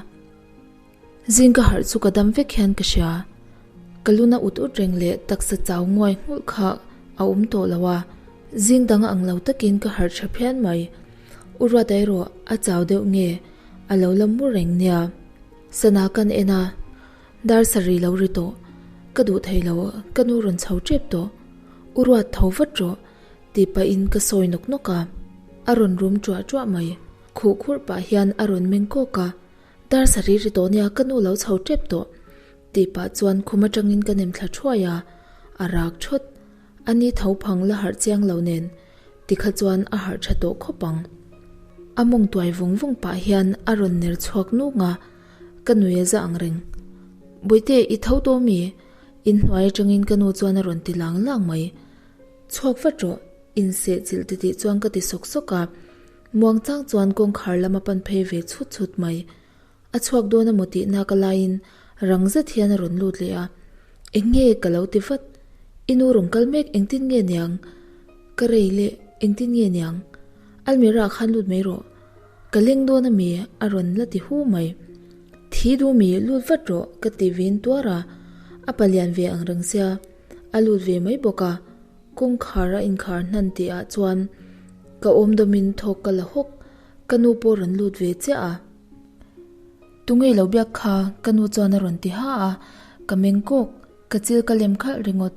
Zing ka harh chu ka dam vek hian ka hria. Ka luna ut ut reng leh taksa chau nguai nghulh kha a awm tawh lo a, zing dang ang lo takin ka harh tha phian mai. U Ruata erawh a chau deuh nge a lo la mu reng nia. Sana kan en a, dar sarih lo ri tawh. Ka duh thei lo, ka nu rawn chho tep tawh. U Ruat tho vat rawh tih pahin ka sawi nawk nawk a, a rawn rum ṭuah ṭuah mai. Khuh khurh pah hian a rawn meng kawk a, Dar sarih ri tawh nia ka nu lo chho tep tawh tih pah chuan khum atangin ka nem thla thuai a, a rak thawt. A ni tho phang la harh chiang lo nen tikha chuan a harh tha tawh khawp ang. A mawng tuai vung vung pah hian a rawn ner chhuak nung a, ka nui a za ang reng. Bawihte i tho tawh mi? Inhnuai atangin ka nu chuan a rawn ti lang lang mai. Chhuak vat rawh, inseh chilh titih chuan ka ti sawk sawk a. Muangchang chuan kawngkhar lam a pan phei ve chhut chhut mai. A chhuak dawn emaw tih nak a laiin rang zet hian a rawn lut leh a. Eng nge ka lo ti vat? I nu rawn kal mek engtin nge niang? Ka rei leh engtin nge niang? Almirah khan lut mai rawh. Ka leng dawn ami? A rawn la ti hu mai. Thi duh mi lut vat rawh ka ti vin tuar a. A palian ve ang reng sia. A lut ve mai bawk a. Kawngkhar a inkhar hnan tih ah chuan ka awm dawmin thawk ka la hawk, ka nu pawh rawn lut ve chiah a. Tunge lo biak kha? Ka nu chuan a rawn ti ha a, ka meng kawk, ka chil ka lem khalh ringawt.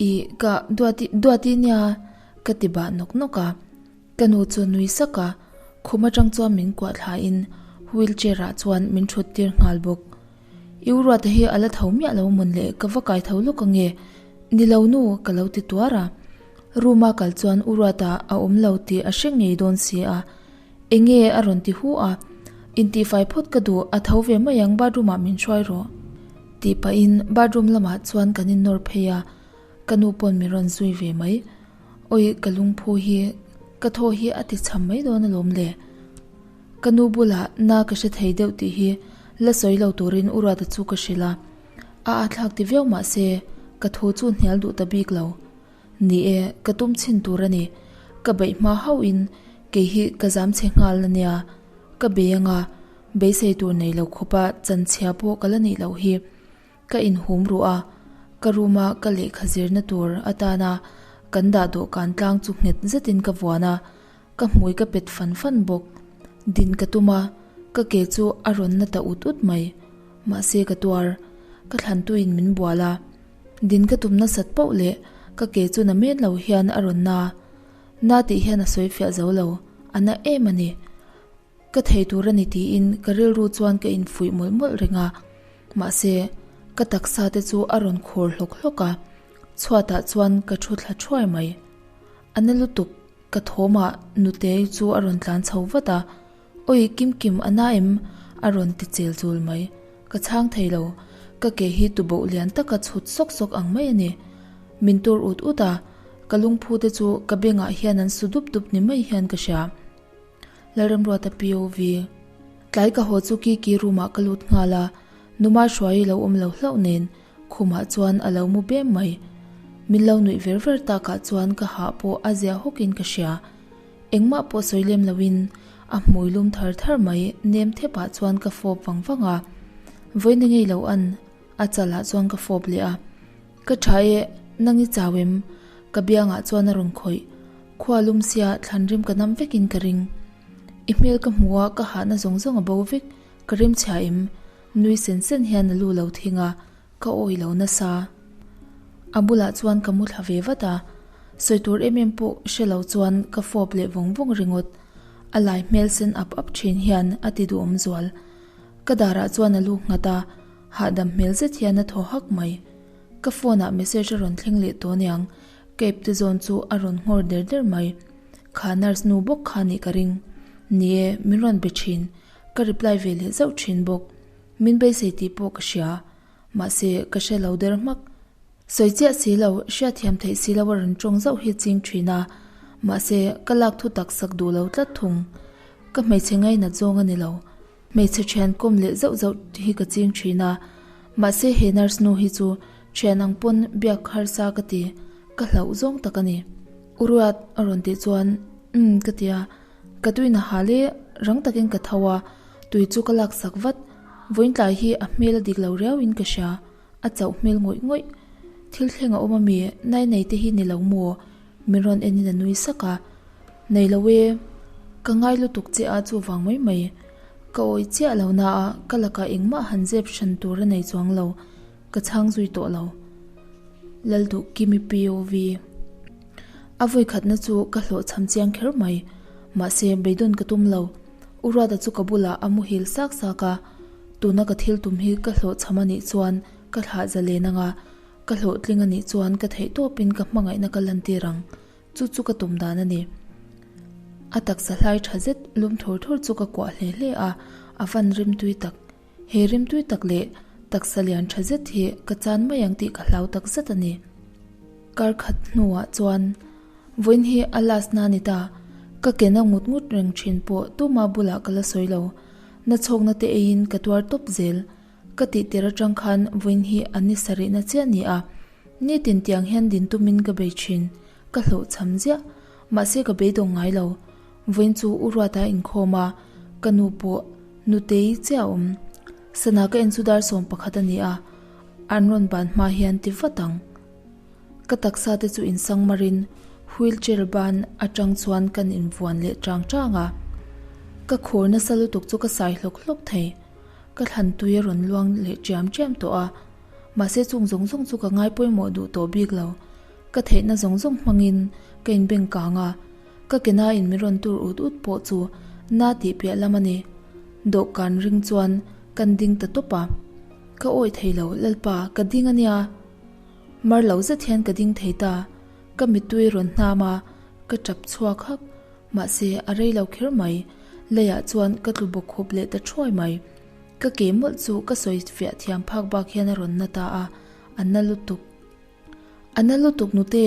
Ih, ka duati, duati nia ka ti bah nawk nawk a. Ka nu chu nui sak a, khum atang chuan min kuah thlain wheel chair ah chuan min thut tir nghal bawk. I u Ruata hi a la tho miah lo mawn le, ka va kai tho lawk ange. Ni lo nu, ka lo ti tuar a. Room a kal chuan u Ruata a awm lo tih a hre ngei dawn si a. Enge a rawn ti hu a. Intihfai phawt ka duh, a tho ve mai ang bathroom ah min hruai rawh. Tih pahin bathroom lamah chuan kan innawr phei a, ka nu pawn min rawn zui ve mai. Awi ka lungphu hi ka thaw hi a ti cham mai dawn alawm le. Ka nu bulah na ka hre thei deuh tih hi la sawi lo turin u Ruata chu ka hrilh a, a atthlak ti viau mah se ka thu chu hnial duh ta bik lo. Ni e, ka tum chhin tur a ni. Ka beih hma hauhin kei hi ka zam chhe nghal a nia. Ka bei anga beisei tur nei lo khawpa chanchhia pawh ka la nih loh hi. Ka inhum ruh a, ka room a ka lehkha zirna tur atana kan dah dawhkan tlang chu nghet zetin ka vuan a, ka hmui ka pet fan fan bawk. Din ka tum a, ka ke chu a rawn na ta ut ut mai. Mahse ka tuar, ka thlantuin min bual a. Din ka tum nasat pauh leh ka ke chu na men lo hian a rawn na. Na tih hian a sawi fiah zo lo, a na em a ni. Ka thei tur a ni tiin ka rilru chuan ka infuih mawlh mawlh reng a, mahse, Ka taksa te chu a rawn khur hlawk hlawk a, chhuatah chuan ka thu thla thuai mai. A na lutuk, ka thawmah Nutei chu a rawn tlan chho vat a, Awi Kimkim a na em? a rawn ti chel chul mai. Ka chhang thei lo, ka ke hi tuboh lian taka chhut sawk sawk ang mai a ni. Min tur ut ut a, ka lungphu te chu ka bengah hian an su dup dup ni mai hian ka hria. Lalramruata POV. Tlai ka haw chu Kiki room ah ka lut nghal a, Numa hruai lo awm lo hlauh nen khumah chuan a lo mu bem mai. Min lo nuih ver ver takah chuan ka hah pawh a zia hawkin ka hria. Engmah pawh sawi lem loin a hmui lum thar thar mai nem thepah chuan ka fawp vang vang a. Vawiin ngei lo an a chalah chuan ka fawp leh a. Ka tha e, nang i chau em? Ka biangah chuan a rawn khawih. Khua lum sia thlan rim ka nam vekin ka ring. I hmel ka hmu a, ka hahna zawng zawng a bo vek. Ka rim chhia em? Nui sen sen hian a lu lo thing a, ka awi lo nasa. A bulah chuan ka mu thla ve vat a, sawi tur em em pawh hre lo chuan ka fawp leh vawng vawng ringawt. A lai hmel sen ap ap thin hian a ti duhawm zual. Ka darah chuan a lu nghat a, hahdam hmel zet hian a thaw hak mai. Ka phone ah message a rawn thleng leh tawh aniang, ka ipte zawn chu a rawn nghawr der der mai. Kha nurse nu bawk kha nih ka ring. Ni e, min rawn be thin. Ka reply ve leh zauh thin bawk. Min beisei tih pawh ka hria. Mahse, ka hre lo der hmak. Sawi chiah si lo, hriatthiam theih si lo a rawn tawng zauh hi ching thin a. Mahse, ka lak thu tak sak duh lo tlat thung. Ka hmeichhe ngainat zawng a ni lo. Hmeichhe thian kawm leh zauh zauh hi ka ching thin a. Mahse, he nurse nu hi chu thian ang pawn biak harsa ka ti. Ka hlauh zawng tak a ni. U Ruat a rawn tih chuan, Umm ka ti a. Ka tuina hal e, rang takin ka tho a, tui chu ka laksak vat. Vawiintlai hi a hmel a dik lo riauin ka hria, a chauh hmel ngawih ngawih. Thil thleng a awm a mi, nai nei te hi ni lo maw? Min rawn enin a nui sak a. Nei lo e, ka ngai lutuk che a chuvang mai mai. Ka awih chiah lo na a, ka lakah engmah han zep hran tur a nei chuang lo, ka chhang zui tawh lo. Lalduh Kimi POV. A vawikhatna chu ka hlawhchham chiang kher mai. Mahse, beidawn ka tum lo. U Ruata chu ka bulah a muhil sak sak a. Tuna ka thil tum hi ka hlawhchham a nih chuan ka thlah zalen anga, ka hlawhtling a nih chuan ka theih tawpin ka hmangaihna ka lantir ang. Chu chu ka tum dan a ni. A taksa hlai tha zet lum thur thur chu ka kuah hle hle a, a van rimtui tak. He rimtui tak leh taksa lian tha zet hi ka chan mai ang tih ka hlau tak zet a ni. Kar khat hnuah chuan vawiin hi a last na ni ta, ka ke na ngut ngut reng thin pawh tuma bulah ka la sawi lo. Na chhawkna te eiin ka tuar tawp zel. Ka tih tir atang khan vawiin hi a ni sarihna chiah ni a, nitin tiang hian din tumin ka bei thin, ka hlawhchham ziah. Mahse ka beidawng ngai lo. Vawiin chu U Ruata inkhawm a, ka nu pawh Nutei chiah a awm. Sana ka en chu dar 11 a ni a, an rawn ban hma hian ti vat ang. Ka taksa te chu insang marin wheelchair ban atang chuan kan invuan leh chang chang a. Ka khur nasa lutuk chu ka sai hlawk hlawk thei. Ka thlan tui a rawn luang leh chiam chiam tawh a, mahse chung zawng zawng chu ka ngai pawimawh duh tawh bik lo. Ka theihna zawng zawng hmangin ka inbeng kang a, ka ke nain min rawn tur ut ut pawh chu na tih piah lam a ni. Dawhkan ring chuan kan ding ta tawp a. Ka awih thei lo, Lalpa, ka ding a nia. Mar lo zet hian ka ding thei ta. Ka mittui rawn hnam a, ka tap chhuak hak. Mahse, a rei lo kher mai. Leiah chuan ka tlu bawk khup leh ta thuai mai. Ka ke mawlh chu ka sawi fiah thiam phak bak hian a rawn na ta a, a na lutuk. A na lutuk nute,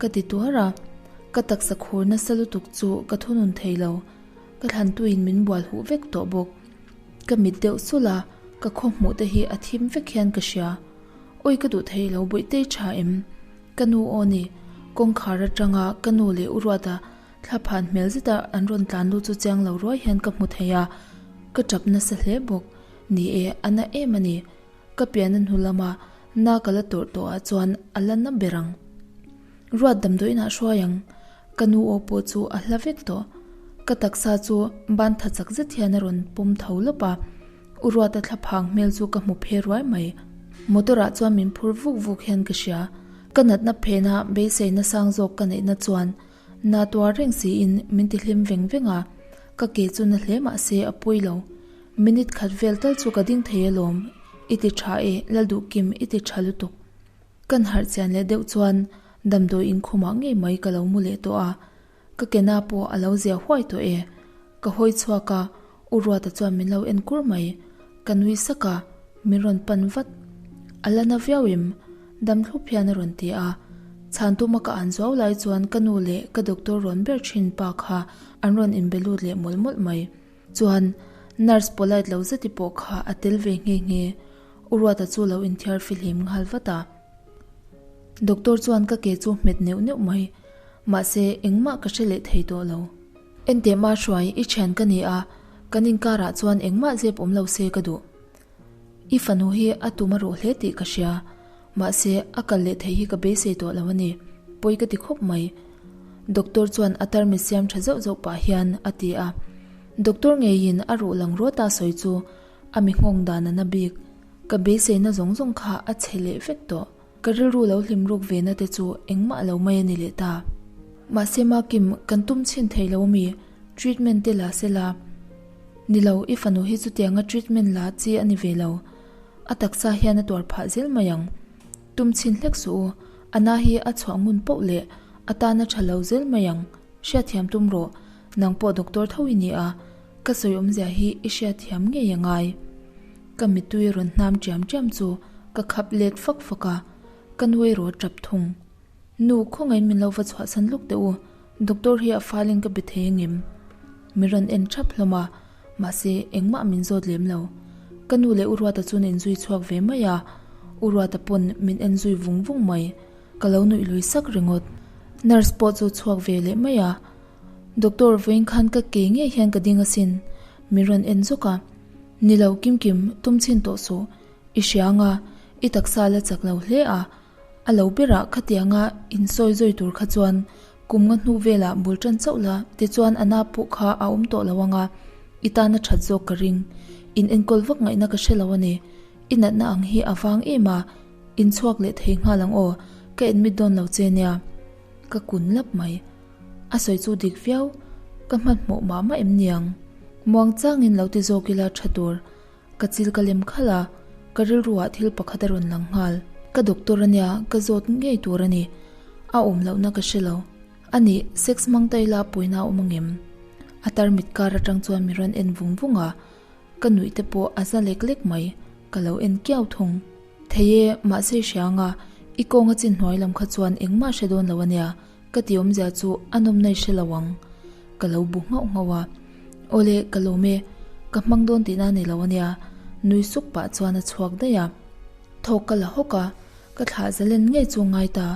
ka ti tuar a. Ka taksa khur nasa lutuk chu ka thunun thei lo. Ka thlantuin min bual huh vek tawh bawk. Ka mit deuh sulh a, ka khaw hmuh te hi a thim vek hian ka hria. Awi ka duh thei lo Bawihtei tha em? Ka nu aw ni, kawngkhar atanga ka nu leh U Ruata thlaphan hmel zeta an rawn tlan lut chu chiang lo ruai hian ka hmu thei a, ka tap nasa hle bawk. Ni e, a na em a ni. Ka pianna hnu lama na ka la tawrh tawh ah chuan a la na ber ang. Ruat damdawiin ah hruai ang. Ka nu aw pawh chu a hla vek tawh. Ka taksa chu ban tha chak zet hian a rawn pawm tho lawp a. U Ruata thlaphang hmel chu ka hmu phe ruai mai. Motor ah chuan min phur vuk vuk hian ka hria. Ka natna phena beiseina sang zawk ka neihna chuan na tuar reng siin min ti hlim veng veng a. Ka ke chu na hle mah se a pawi lo. Minute khat vel tal chu ka ding thei alawm. I ti tha e, Lalduhkim, i ti tha lutuk. Kan harh chian leh deuh chuan damdawi inkhumah ngei mai ka lo mu leh tawh a, ka ke na pawh a lo zia huai tawh e. Ka hawi chhuak a, U Ruata chuan min lo en kur mai. Ka nui sak a, min rawn pan vat. A la na viau em? Dam thlup hian a rawn ti a. Chhan tuma ka an zuau lai chuan ka nu leh ka doctor rawn ber thin pa kha an rawn inbe lut leh mawlh mawlh mai. Chuan nurse polite lo zeti pawh kha a tel ve nghe nghe. U Ruata chu lo inthiar fihlim nghal vat a. Doctor chuan ka ke chu hmet neuh neuh mai. Mahse engmah ka hre leh thei tawh lo. Enteh mah hruai i thian ka ni a, kan inkarah chuan engmah zep awm lo se ka duh. I fanu hi a tum a ruh hle tih ka hria. Mahse a kal leh thei hi ka beisei tawh lo a ni. Pawi ka ti khawp mai. Doctor chuan a tarmit siam tha zauh zauh pah hian a ti a. Doctor ngeiin a ruh lang rawt a sawi chu a mi nghawng dan a na bik. Ka beiseina zawng zawng kha a chhe leh vek tawh. Ka rilru lo hlim ruk ve na te chu engmah lo mai a ni leh ta. Mahse Makim, kan tum chhin thei lo ami? Treatment te la se la. Ni lo, i fanu hi chutianga treatment la chi a ni ve lo. A taksa hian a tuar phah zel mai ang. Tum chhin hlek suh u, a na hi a chhuah ngun poh leh a tan a tha lo zel mai ang. Hriatthiam tum rawh, nang pawh doctor tho i ni a, ka sawi awmzia hi i hriatthiam ngei a ngai. Ka mittui rawn hnam ṭiam ṭiam chu ka khap let fak fak a, ka nu erawh ṭap thung. Nu, khawngaihin min lo va chhuahsan luk teh u, doctor hi a falin ka be thei angem? Min rawn en ṭhap hlawm a, mahse engmah min zawt lem lo. Ka nu leh U Ruata chuan inzui chhuak ve mai a, U Ruata pawn min en zui vung vung mai. Ka lo nuih lui sak ringawt. Nurse pawh chu chhuak ve leh mai a, Doctor, vawiin khan ka ke ngei hian ka ding asin, min rawn en zawk a. Ni lo kim kim, tum chhin tawh suh. I hria anga, i taksa la chak lo hle a. A lo berah khatianga insawi zawi tur kha chuan kum nga hnu velah bul tan chauh la, tichuan a na pawh kha a awm tawh lo anga, i tana that zawk ka ring. In enkawl vak ngaihna ka hre lo a ni. I natna ang hi a vang em a, in chhuak leh thei nghal ang aw, ka admit dawn lo che nia. Ka kun lap mai. A sawi chu dik viau, ka hmanhmawh mah mah em niang? Muang changin lo ti zawk ila tha tur. Ka chil ka lem khalh a, ka rilruah thil pakhat a rawn lang nghal. Ka doctor ania, ka zawt ngei tur a ni. A awm lohna ka hre lo. A nih, sex hmang ta ila pawina a awm angem? A tarmit kar atang chuan mi rawn en vung vung a, ka nuih te pawh a za lek lek mai, ka lo en kiau thung. Thei e, mahse i hria anga, i kawnga chin hnuai lam kha chuan engmah hre dawn lo ania. Ka ti awmzia chu a nawmna i hre lo ang. Ka lo bu nghauh nghauh a. Awle, ka lawm e. Ka hmang dawn tihna a ni lo ania. Nui suk pah chuan a chhuak daih a. Thawk ka la hawk a, ka thlah zalen ngei chu ngai ta.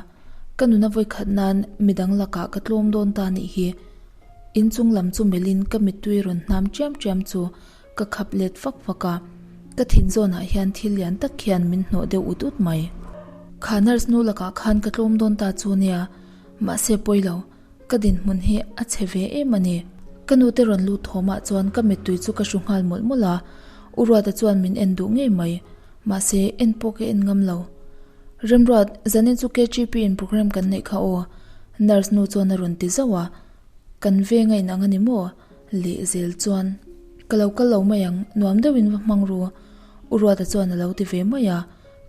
Ka nuna vawikhat nan midang lakah ka tlawm dawn ta nih hi. Inchung lam chu melhin ka mittui rawn hnam ṭiam ṭiam chu Ka khap let fak fak a, ka thin zawnah hian thil lian tak hian min hnawh deuh ut ut mai. Kha nurse nu lakah khan ka tlawm dawn ta chu nia, mahse pawi lo, ka dinhmun hi a chhe ve em a ni. Ka nute rawn lut thawmah chuan ka mittui chu ka hru nghal mawlh mawlh a, U Ruata chuan min en duh ngei mai, mahse en pawh ka en ngam lo. Remruat, zanin chu KGP in program kan neih kha aw, nurse nu chuan a rawn ti zauh a, kan veng a inang a ni maw? Leh zel chuan, Ka lo kal lo mai ang, nuam deuhin va hmang ru. U Ruata chuan a lo ti ve mai a,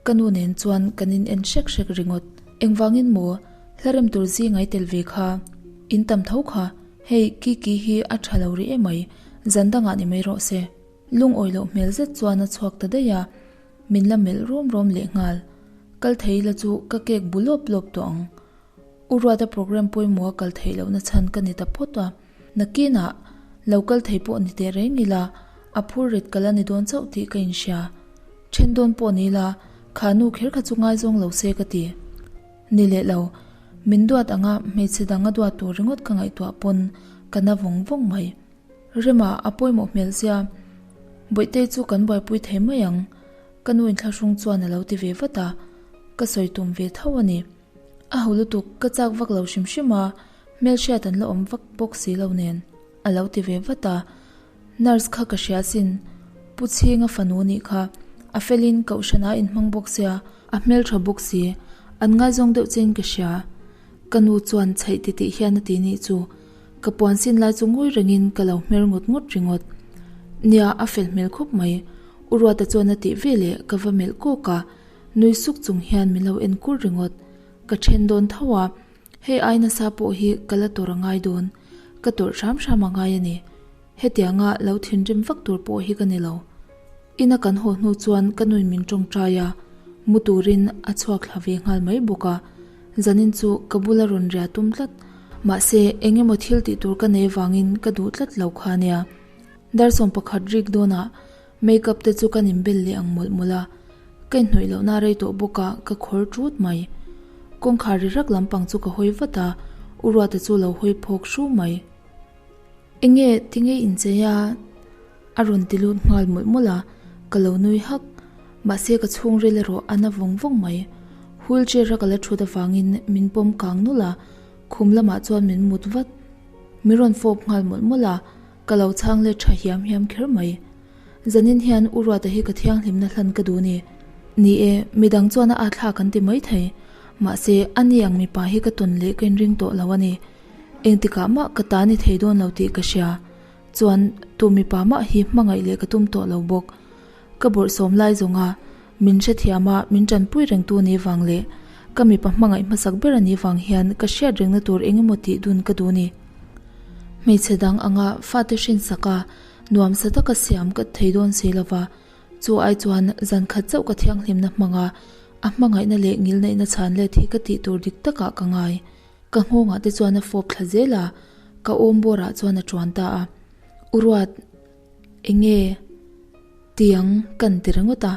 ka nu nen chuan kan in en hrek hrek ringawt. Engvangin maw, hla rem tur zinga i tel ve kha? In tam tho kha, hei Kiki hi a tha lo rih emai, zan dangah ni mai rawh se. Lungawi loh hmel zet chuan a chhuak ta daih a, min la melh rawm rawm leh nghal. Kal thei ila chu ka cake bu lawp lawp tawh ang. U Ruata program pawimawh a kal theih lohna chhan ka ni ta phawt a. Nakinah lo kal thei pawh ni teh reng ila, a phur rit ka la ni dawn chauh tih ka inhria. Then dawn pawh ni ila, kha nu kher kha chu ngaizawng lo se ka ti. Ni leh lo, min duat anga hmeichhe dang a duat tur ringawt ka ngaihtuah pawn ka na vawng vawng mai. Rema, a pawimawh hmel sia, Bawihtei chu kan buaipui thei mai ang, ka nu inthlahrung chuan a lo ti ve vat a, ka sawi tum ve tho a ni. A ho lutuk, ka chak vak lo hrim hrim a, hmelhriat an la awm vak bawk si lo nen a lo ti ve vat a. Nurse kha ka hria sin, Pu Chhinga fanu nih kha, a felin kohhran a inhmang bawk sia, a hmeltha bawk si, an ngaizawng deuh chein ka hria. Ka nu chuan chhaih titih hian a ti nih chu, ka puan sin lai chu ngawi rengin ka lo hmer ngut ngut ringawt. Nia, a fel hmel khawp mai. U Ruata chuan a tih veleh ka va melh kawk a, nui suk chung hian min lo en kur ringawt. Ka then dawn tho a, hei ai nasa pawh hi ka la tawrh a ngai dawn, ka tawrh hram hram a ngai a ni. Hetianga lo thinrim vak tur pawh hi ka ni lo. Ina kan haw hnu chuan ka nuin min tawngtai a, mu turin a chhuak thla ve nghal mai bawk a. Zanin chu ka bula rawn ria tum tlat, mahse eng emaw thil tih tur ka nei avangin ka duh tlat lo kha nia. Dar 11 rik dawnah make up te chu kan inbel leh ang mawlh mawlh a, ka inhnawih lohna rei tawh bawk a ka khawr ṭut mai. Kawngkhar ri rak lampang chu ka hawi vat a, U Ruata chu lo hawi phawk hru mai. Enge tinge inchei a? A rawn ti lut nghal mawlh mawlh a, ka lo nui hak. Mahse ka chhungril erawh a na vawng vawng mai. Wheelchair a ka la thut avangin min pawm kang nulh a, khum lamah chuan min mut vat. Min rawn fawp nghal mawlh mawlh a, ka lo chhang let tha hiam hiam kher mai. Zanin hian U Ruata hi ka thianghlimna hlan ka duh ni. Ni e, midang chuan a atthlak an ti maithei. Mahse ani ang mipa hi ka tawn leh ka inring tawh lo a ni. Engtikah mah ka ta ni thei dawn lo tih ka hria. Chuan tu mipa mah hi hmangaih leh ka tum tawh lo bawk. Ka bawrhsawm lai zawnga min hrethiam a min tanpui rengtu ni vang leh ka mipa hmangaih hmasak ber a nih vang hian ka hriat rengna tur eng emaw tih dun ka duh ni. Hmeichhe dang anga fate hrinsak a nuamsa taka siam ka thei dawn si lova, chu ai chuan zan khat chauh ka thianghlimna hmanga a hmangaihna leh ngilneihna chhan let hi ka tih tur dik takah ka ngai. Ka nghawngah te chuan a fawp thla zel a, ka awm bawrah chuan a tuan ta a. U Ruat, enge tiang kan ti ringawt a,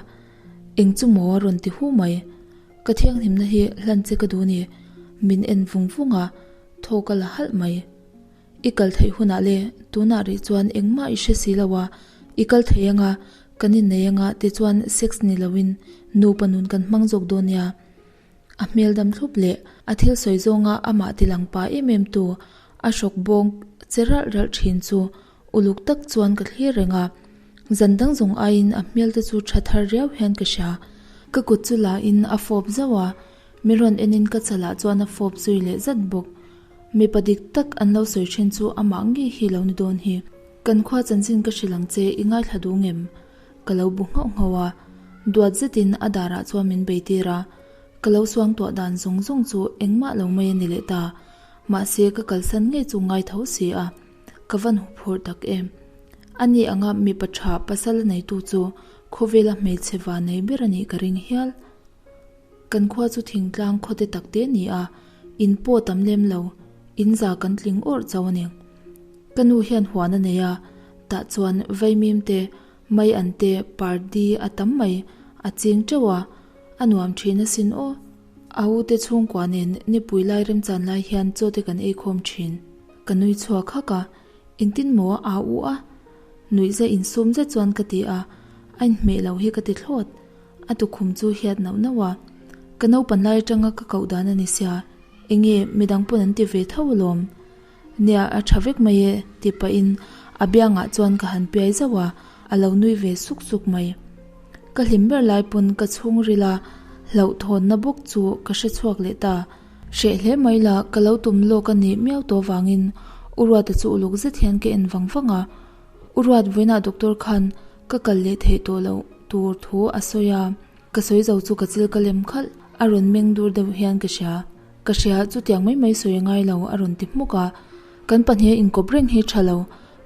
eng chu maw a rawn ti hu mai. Ka thianghlimna hi hlan che ka duh ni, min en vung vung a, thaw ka la halh mai. I kal theih hunah le, tunah rih chuan engmah i hre si lo a, i kal thei anga, kan innei anga tichuan sex ni loin nupa nun kan hmang zawk dawn nia. A hmel dam thlup leh a thil sawi zawnga amah ti lang pa em em tu a hrawk bawng che ralh ralh thin chu uluk tak chuan ka thlir reng a. Zan dang zawng aiin a hmel te chu tha thar riau hian ka hria. Ka kut chu la in a fawp zauh a, mi rawn en in ka chalah chuan a fawp zui leh zat bawk. Mipa dik tak an lo sawi thin chu amah ngei hi lo ni dawn hi. Kan khua chanchin ka hrilh ang che i ngaithla duh ngem? Ka lo bu nghauh nghauh a, duat zetin a darah chuan min beitir a, ka lo suangtuah dan zawng zawng chu engmah lo mai a ni leh ta, mahse ka kalsan ngei chu ngai tho si a, ka van huphurh tak em. Ani anga mipa tha pasal a neitu chu khawvela hmeichhe va nei ber a nih ka ring hial. Kan khua chu thingtlang khawte tak te ni a, in pawh tam lem lo, in za kan tling awrh chauh a ni. Ka nu hian huan a nei a, tah chuan vaimim te, mai an te, pardi a tam mai, a ching teuh a, a nuam thin asin aw. A u te chhungkua nen nipui lai remchan lai hian chaw te kan eikhawm thin. Ka nui chhuak hak a, engtin maw a u a? Nuihza insum zet chuan ka ti a, a inhmeh lo hi ka ti thlawt. A tukhum chu hiat nauh nauh a, ka naupan lai atanga ka koh dan a ni sia, enge midang pawn an ti ve tho alawm. Nia a tha vek mai e ti pahin a biangah chuan ka han piai zauh a, a lo nui ve suk suk mai. Ka hlim ber lai pawn ka chhungril a hlauhthawnna bawk chu ka hre chhuak leh ta. Hreh hle mai la, ka lo tum lawk a nih miau tawh vangin U Ruata chu uluk zet hian ka en vang vang a. U Ruat vawiinah doctor khan ka kal leh theih tawh loh tur thu a sawi a, ka sawi zo chu ka chil ka lem khalh, a rawn meng dur deuh hian ka hria. Ka hria, chutiang mai mai sawi a ngai lo, a rawn ti hmuk a. Kan pahniha inkawp reng hi tha lo,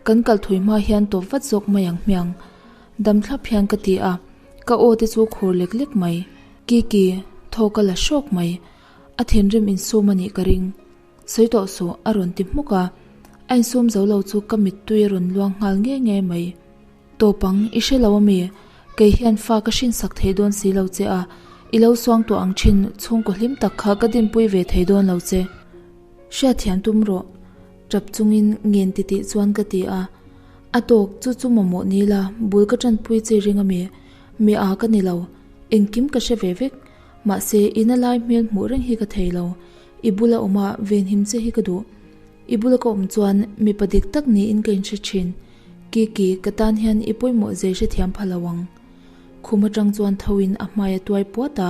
kan kal thui hma hian tawp vat zawk mai ang hmiang. Dam thlap hian ka ti a, ka aw te chu khur lek lek mai. Kiki, thaw ka la hrawk mai. A thinrim insum a nih ka ring. Sawi tawh suh, a rawn ti hmuk a. A insum zo lo chu ka mittui a rawn luang nghal nge nge mai. Tawpang, i hre lo ami? Kei hian fa ka hrinsak thei dawn si lo che a, i lo suang tawh ang thin chhungkaw hlim tak kha ka dinpui ve thei dawn lo che. Hriatthiam tum rawh, tap chungin ngen titih chuan ka ti a. A tawk, chu chu mamawh ni la, bul ka tanpui che ring ami? Mi a ka ni lo, engkim ka hre ve vek. Mahse, i na lai hmel hmuh reng hi ka thei lo, i bula awma venhim che hi ka duh. I bula ka awm chuan mipa dik tak niin ka inhre thin. Kiki, ka tan hian i pawimawh zei hrethiam pha lo ang. Khum atang chuan tho in a hmai a tuai puat a,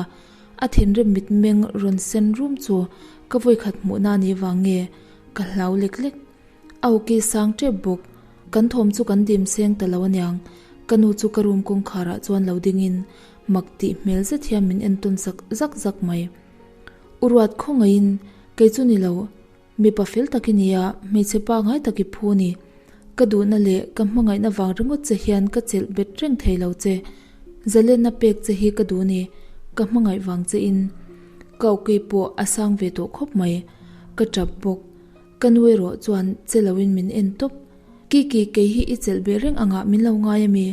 a thinrim mitmeng rawn sen rum chu ka vawikhat hmuhna ni vang nge ka hlau lek lek. A awki sang tep bawk. Kan thawm chu kan dim seng ta lo aniang. Ka nu chu ka room kawngkhar ah chuan lo ding in mak tih hmel zet hian min en tawn sak zak zak mai. U Ruat khawngaihin kei chu ni lo, mipa fel tak i ni a, hmeichhe pa ngai tak i phu ni. Ka duhna leh ka hmangaihna vang ringawt che hian ka chelh bet reng thei lo che. Zalenna pek che hi ka duh ni, ka hmangaih vang che in. Ka awki pawh a sang ve tawh khawp mai. Ka tap bawk. Ka nu erawh chuan che loin min en tawp. Kiki, kei hi i chelh beh reng angah min lo ngai a mi?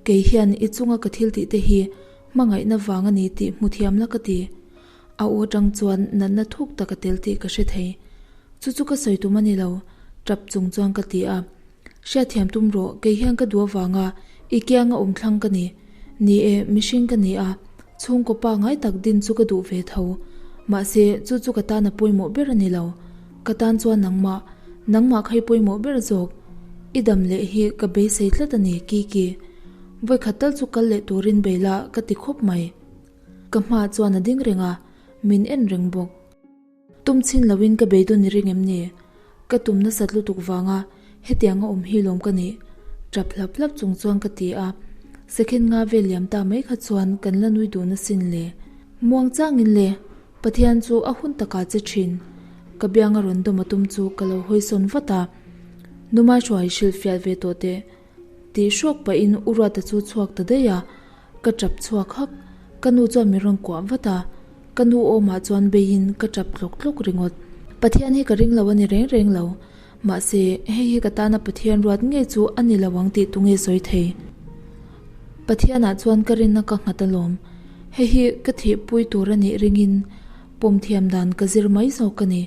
Kei hian i chunga ka thil tih te hi hmangaihna vang a ni tih hmu thiam la ka ti. A u atang chuan natna thuk tak a tel tih ka hre thei. Chu chu ka sawi tum a ni lo, tap chung chuan ka ti a. Hriatthiam tum rawh, kei hian ka duh avanga i kianga awm thlang ka ni. Ni e, mihring ka ni a, chhungkaw pa ngai tak din chu ka duh ve tho. Mahse, chu chu ka tan a pawimawh ber a ni lo. Ka tan chuan nangmah, nangmah kha i pawimawh ber zawk. I dam leh hi ka beisei tlat a ni, Kiki. Vawikhat tal chu kal leh turin bei la ka ti khawp mai. Ka hmaah chuan a ding reng a, min en reng bawk. Tum chhin loin ka beidawn i ring em ni? Ka tum nasat lutuk vanga hetianga awm hi lawm ka nih? Tap hlap hlap chung chuan ka ti a. Second nga vel liam ta mai kha chuan kan la nui dun asin le. Muang changin le, Pathian chu a hun takah che thin. Ka bianga rawn dawm a tum chu ka lo hawi sawn vat a. Numa hruai hrilhfiah ve tawh teh. Tih hrawk pahin U Ruata chu chhuak ta daih a, ka tap chhuak hak. Ka nu chuan min rawn kuah vat a, ka nu awmah chuan beiin ka tap tlawk tlawk ringawt. Pathian hi ka ring lo a ni reng reng lo, mahse hei hi ka tana Pathian ruat ngei chu a ni lo ang tih tunge sawi thei. Pathianah chuan ka rinna ka nghat alawm, hei hi ka thihpui tur a nih ringin pawm thiam dan ka zir mai zawk a ni.